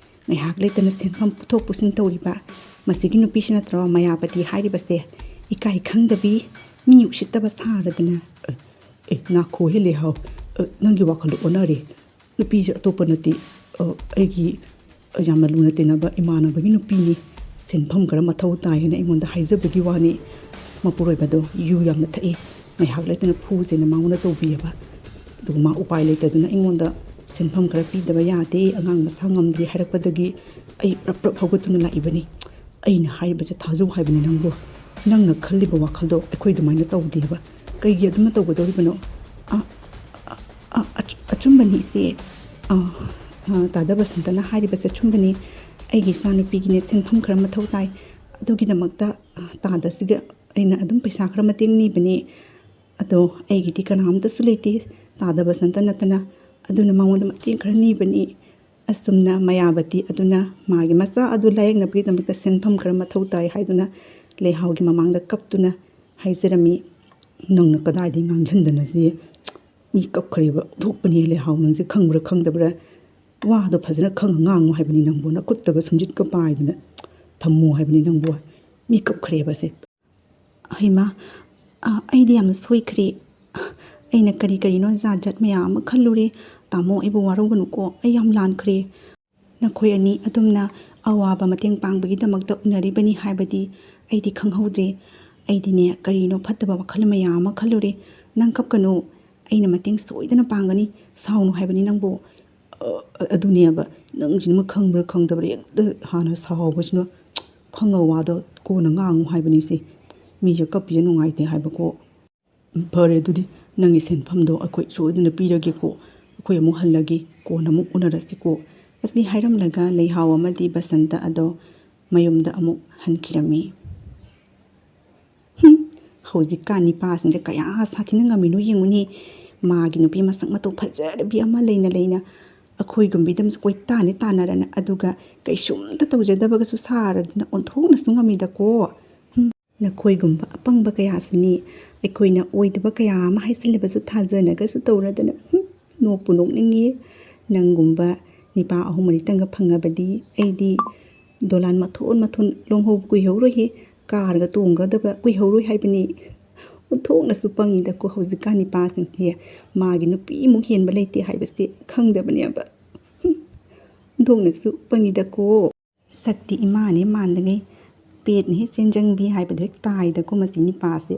ꯉꯥꯏꯍꯥꯛ ꯂꯩꯇꯅ ꯁꯦꯟꯐꯝ ꯄꯨꯊꯣꯛ ꯄꯨꯁꯤꯟ ꯇꯧꯔꯤꯕ ꯃꯁꯤꯒꯤ ꯅꯨꯄꯤꯁꯤ ꯅꯠꯇ꯭ꯔꯣ ꯃꯌꯥꯄꯇꯤ ꯍꯥꯏꯔꯤꯕꯁꯦ? ꯏꯀꯥꯏ ꯈꯪꯗꯕꯤ, ꯃꯤ ꯎꯁꯤꯠꯇꯕ ꯁꯥꯔꯗꯅ꯫ ꯑꯦ, ꯑꯦ, ꯉꯥꯈꯣꯍꯦ ꯂꯩꯍꯥꯎ꯫ ꯑ, ꯅꯪꯒꯤ ꯋꯥꯈꯜꯗꯣ ꯑꯣꯟꯅꯔꯦ꯫ ꯅꯨꯄꯤꯁꯦ ꯑꯇꯣꯞꯄ ꯅꯠꯇꯦ꯫ ꯑ, ꯑꯩꯒꯤ ꯌꯥꯝꯅ ꯂꯨꯅ ꯇꯤꯟꯅꯕ ꯏꯃꯥꯟꯅꯕꯒꯤ ꯅꯨꯄꯤꯅꯤ꯫ ꯁꯦꯟꯐꯝ ꯈꯔ ꯃꯊꯧ ꯇꯥꯏ ꯍꯥꯏꯅ ꯑꯩꯉꯣꯟꯗ ꯍꯥꯏꯖꯕꯒꯤ ꯋꯥꯅꯤ꯫ ꯃꯄꯨꯔꯣꯏꯕꯗꯣ ꯌꯨ ꯌꯥꯝꯅ ꯊꯛꯏ꯫ ꯉꯥꯏꯍꯥꯛ ꯂꯩꯇꯅ ꯐꯨꯁꯦꯅ ꯃꯉꯣꯟꯗ ꯇꯧꯕꯤꯑꯕ꯫ ꯑꯗꯨꯒ ꯃꯥ ꯎꯄꯥꯏ ꯂꯩꯇꯗꯅ ꯑꯩꯉꯣꯟꯗ ꯁꯦꯟꯐꯝ ꯈꯔ ꯄꯤꯗꯕ ꯌꯥꯗꯦ, ꯑꯉꯥꯡ ꯃꯁꯥ ꯉꯝꯗ꯭ꯔꯦ ꯍꯥꯏꯔꯛꯄꯗꯒꯤ ꯑꯩ ꯄ꯭ꯔꯞ ꯄ꯭ꯔꯞ ꯍꯧꯒꯠꯇꯨꯅ ꯂꯥꯛꯏꯕꯅꯤ꯫ ꯑꯩꯅ ꯍꯥꯏꯔꯤꯕꯁꯦ ꯊꯥꯖꯧ ꯍꯥꯏꯕꯅꯤ ꯅꯪꯕꯨ꯫ ꯅꯪꯅ ꯈꯜꯂꯤꯕ ꯋꯥꯈꯜꯗꯣ ꯑꯩꯈꯣꯏ ꯑꯗꯨꯃꯥꯏꯅ ꯇꯧꯗꯦꯕ꯫ ꯀꯩꯒꯤ ꯑꯗꯨꯃ ꯇꯧꯒꯗꯧꯔꯤꯕꯅꯣ? ꯑ, ꯑ, ꯑ, ꯑꯆꯨ-, ꯑꯆꯨꯝꯕꯅꯤ ꯏꯆꯦ꯫ ꯑ, ꯑ, ꯇꯥꯗ ꯕꯁꯟꯇꯅ ꯍꯥꯏꯔꯤꯕꯁꯦ ꯑꯆꯨꯝꯕꯅꯤ꯫ ꯑꯩꯒꯤ ꯏꯆꯥꯅꯨꯄꯤꯒꯤꯅꯦ ꯁꯦꯟꯐꯝ ꯈꯔ ꯃꯊꯧ ꯇꯥꯏ꯫ ꯑꯗꯨꯒꯤꯗꯃꯛꯇ, ꯑ, ꯇꯥꯗꯁꯤꯒ ꯑꯩꯅ ꯑꯗꯨꯝ ꯄꯩꯁꯥ ꯈꯔ ꯃꯇꯦꯡ ꯅꯤꯕꯅꯤ꯫ ꯑꯗꯣ ꯑꯩꯒꯤꯗꯤ ꯀꯅꯥꯝꯇꯁꯨ ꯂꯩꯇꯦ, ꯇꯥꯗ ꯕꯁꯟꯇ ꯅꯠꯇꯅ꯫ ꯑꯗꯨꯅ ꯃꯉꯣꯟꯗ ꯃꯇꯦꯡ ꯈꯔ ꯅꯤꯕꯅꯤ꯫ ꯑꯁꯨꯝꯅ ꯃꯌꯥꯕꯇꯤ ꯑꯗꯨꯅ ꯃꯥꯒꯤ ꯃꯆꯥ ꯑꯗꯨ ꯂꯥꯌꯦꯡꯅꯕꯒꯤꯗꯃꯛꯇ ꯁꯦꯟꯐꯝ ꯈꯔ ꯃꯊꯧ ꯇꯥꯏ ꯍꯥꯏꯗꯨꯅ ꯂꯩꯍꯥꯎꯒꯤ ꯃꯃꯥꯡꯗ ꯀꯞꯇꯨꯅ ꯍꯥꯏꯖꯔꯝꯃꯤ꯫ "ꯅꯪꯅ ꯀꯗꯥꯏꯗꯒꯤ ꯉꯥꯡꯁꯤꯟꯗꯅ ꯁꯤ ꯃꯤ ꯀꯞꯈ꯭ꯔꯦꯕ ꯊꯣꯛꯄꯅꯦ ꯂꯩꯍꯥꯎ, ꯅꯪꯁꯦ ꯈꯪꯕ꯭ꯔꯥ ꯈꯪꯗꯕ꯭ꯔꯥ? ꯋꯥꯗꯣ ꯐꯖꯅ ꯈꯪꯉ ꯉꯥꯡꯉꯨ ꯍꯥꯏꯕꯅꯤ ꯅꯪꯕꯨ, ꯅꯈꯨꯠꯇꯒ ꯁꯨꯝꯖꯤꯠꯀ ꯄꯥꯏꯗꯅ ꯊꯝꯃꯨ ꯍꯥꯏꯕꯅꯤ ꯅꯪꯕꯨ꯫ ꯃꯤ ꯀꯞꯈ꯭ꯔꯦꯕ ꯁꯦ꯫" ꯍꯩꯃꯥ, ꯑ, ꯑꯩꯗꯤ ꯌꯥꯝꯅ ꯁꯣꯏꯈ꯭ꯔꯦ꯫ ꯑꯩꯅ ꯀꯔꯤ ꯀꯔꯤꯅꯣ ꯖꯥꯠ ꯖꯥꯠ ꯃꯌꯥꯝ ꯑꯃ ꯈꯜꯂꯨꯔꯦ꯫ ꯇꯥꯃꯣ, ꯑꯩꯕꯨ ꯋꯥꯔꯧꯒꯅꯨꯀꯣ, ꯑꯩ ꯌꯥꯝ ꯂꯥꯟꯈ꯭ꯔꯦ꯫ ꯅꯈꯣꯏ ꯑꯅꯤ ꯑꯗꯨꯝꯅ ꯑꯋꯥꯕ ꯃꯇꯦꯡ ꯄꯥꯡꯕꯒꯤꯗꯃꯛꯇ ꯎꯅꯔꯤꯕꯅꯤ ꯍꯥꯏꯕꯗꯤ ꯑꯩꯗꯤ ꯈꯪꯍꯧꯗ꯭ꯔꯦ꯫ ꯑꯩꯗꯤꯅꯦ, ꯀꯔꯤꯅꯣ ꯐꯠꯇꯕ ꯋꯥꯈꯜ ꯃꯌꯥꯝ ꯑꯃ ꯈꯜꯂꯨꯔꯦ꯫ ꯅꯪ ꯀꯞꯀꯅꯨ, ꯑꯩꯅ ꯃꯇꯦꯡ ꯁꯣꯏꯗꯅ ꯄꯥꯡꯒꯅꯤ꯫ ꯁꯥꯎꯅꯨ ꯍꯥꯏꯕꯅꯤ ꯅꯪꯕꯨ꯫ ꯑ, ꯑ, ꯑꯗꯨꯅꯦꯕ, ꯅꯪꯁꯤꯅ ꯈꯪꯕ꯭ꯔꯥ ꯈꯪꯗꯕ꯭ꯔꯥ, ꯍꯦꯛꯇ ꯍꯥꯟꯅ ꯁꯥꯎꯕꯁꯤꯅ ꯈꯪꯉ ꯋꯥꯗꯣ ꯀꯣꯟꯅ ꯉꯥꯡꯉꯨ ꯍꯥꯏꯕꯅꯤꯁꯦ꯫ ꯃꯤꯁꯦ ꯀꯞꯄꯤꯁꯦ ꯅꯨꯡꯉꯥꯏꯇꯦ ꯍꯥꯏꯕꯀꯣ꯫ "ꯐꯔꯦ, ꯑꯗꯨꯗꯤ ꯅꯪꯒꯤ ꯁꯦꯟꯐꯝꯗꯣ ꯑꯩꯈꯣꯏ ꯁꯣꯏꯗꯅ ꯄꯤꯔꯒꯦꯀꯣ꯫ ꯑꯩꯈꯣꯏ ꯑꯃꯨꯛ ꯍꯜꯂꯒꯦ, ꯀꯣꯟꯅ ꯑꯃꯨꯛ ꯎꯅꯔꯁꯤꯀꯣ꯫" ꯑꯁꯤ ꯍꯥꯏꯔꯝꯂꯒ ꯂꯩꯍꯥꯎ ꯑꯃꯗꯤ ꯕꯁꯟꯇ ꯑꯗꯣ ꯃꯌꯨꯝꯗ ꯑꯃꯨꯛ ꯍꯟꯈꯤꯔꯝꯃꯤ꯫ ꯍꯨꯝ, ꯍꯧꯖꯤꯛꯀꯥꯟ ꯅꯤꯄꯥꯁꯤꯡꯁꯦ ꯀꯌꯥ ꯁꯥꯊꯤꯅ ꯉꯝꯃꯤꯅꯣ ꯌꯦꯡꯉꯨꯅꯦ꯫ ꯃꯥꯒꯤ ꯅꯨꯄꯤ ꯃꯁꯛ ꯃꯇꯧ ꯐꯖꯔꯕꯤ ꯑꯃ ꯂꯩꯅ ꯂꯩꯅ ꯑꯩꯈꯣꯏꯒꯨꯝꯕꯤꯗꯃꯁꯨ ꯀꯣꯏꯇꯥꯟꯅ ꯇꯥꯟꯅꯔꯅ, ꯑꯗꯨꯒ ꯀꯩꯁꯨꯝꯇ ꯇꯧꯖꯗꯕꯒꯁꯨ ꯁꯥꯔꯗꯅ ꯑꯣꯟꯊꯣꯛꯅꯁꯨ ꯉꯝꯃꯤꯗꯀꯣ꯫ ꯍꯨꯝ, ꯅꯈꯣꯏꯒꯨꯝꯕ ꯑꯄꯪꯕ ꯀꯌꯥꯁꯤꯅꯤ ꯑꯩꯈꯣꯏꯅ ꯑꯣꯏꯗꯕ ꯀꯌꯥ ꯑꯃ ꯍꯥꯏꯖꯤꯜꯂꯕꯁꯨ ꯊꯥꯖꯅꯒꯁꯨ ꯇꯧꯔꯗꯅ꯫ ꯍꯨꯝ, ꯅꯣꯛꯄꯨ ꯅꯣꯛꯅꯤꯡꯉꯤ꯫ ꯅꯪꯒꯨꯝꯕ ꯅꯤꯄꯥ ꯑꯍꯨꯝ ꯃꯔꯤꯇꯪꯒ ꯐꯪꯉꯕꯗꯤ ꯑꯩꯗꯤ ꯗꯣꯂꯥꯟ ꯃꯊꯣꯟ ꯃꯊꯣꯟ ꯂꯣꯡꯍꯧꯕ ꯀꯨꯏꯍꯧꯔꯣꯏꯍꯦ, ꯀꯥꯔꯒ ꯇꯣꯡꯒꯗꯕ ꯀꯨꯏꯍꯧꯔꯣꯏ ꯍꯥꯏꯕꯅꯤ꯫ ꯑꯣꯟꯊꯣꯛꯅꯁꯨ ꯄꯪꯉꯤꯗꯀꯣ, ꯍꯧꯖꯤꯛꯀꯥꯟ ꯅꯤꯄꯥꯁꯤꯡꯁꯦ ꯃꯥꯒꯤ ꯅꯨꯄꯤꯃꯨꯛ ꯍꯦꯟꯕ ꯂꯩꯇꯦ ꯍꯥꯏꯕꯁꯦ ꯈꯪꯗꯕꯅꯦꯕ꯫ ꯍꯨꯝ, ꯑꯣꯟꯊꯣꯛꯅꯁꯨ ꯄꯪꯉꯤꯗꯀꯣ꯫ ꯁꯛꯇꯤ ꯏꯃꯥꯅꯦ ꯃꯥꯟꯗꯉꯩ, ꯄꯦꯠꯅ ꯍꯦꯛ ꯆꯦꯟꯖꯪꯕꯤ ꯍꯥꯏꯕꯗꯣ ꯍꯦꯛ ꯇꯥꯏꯗꯀꯣ ꯃꯁꯤ ꯅꯤꯄꯥꯁꯦ꯫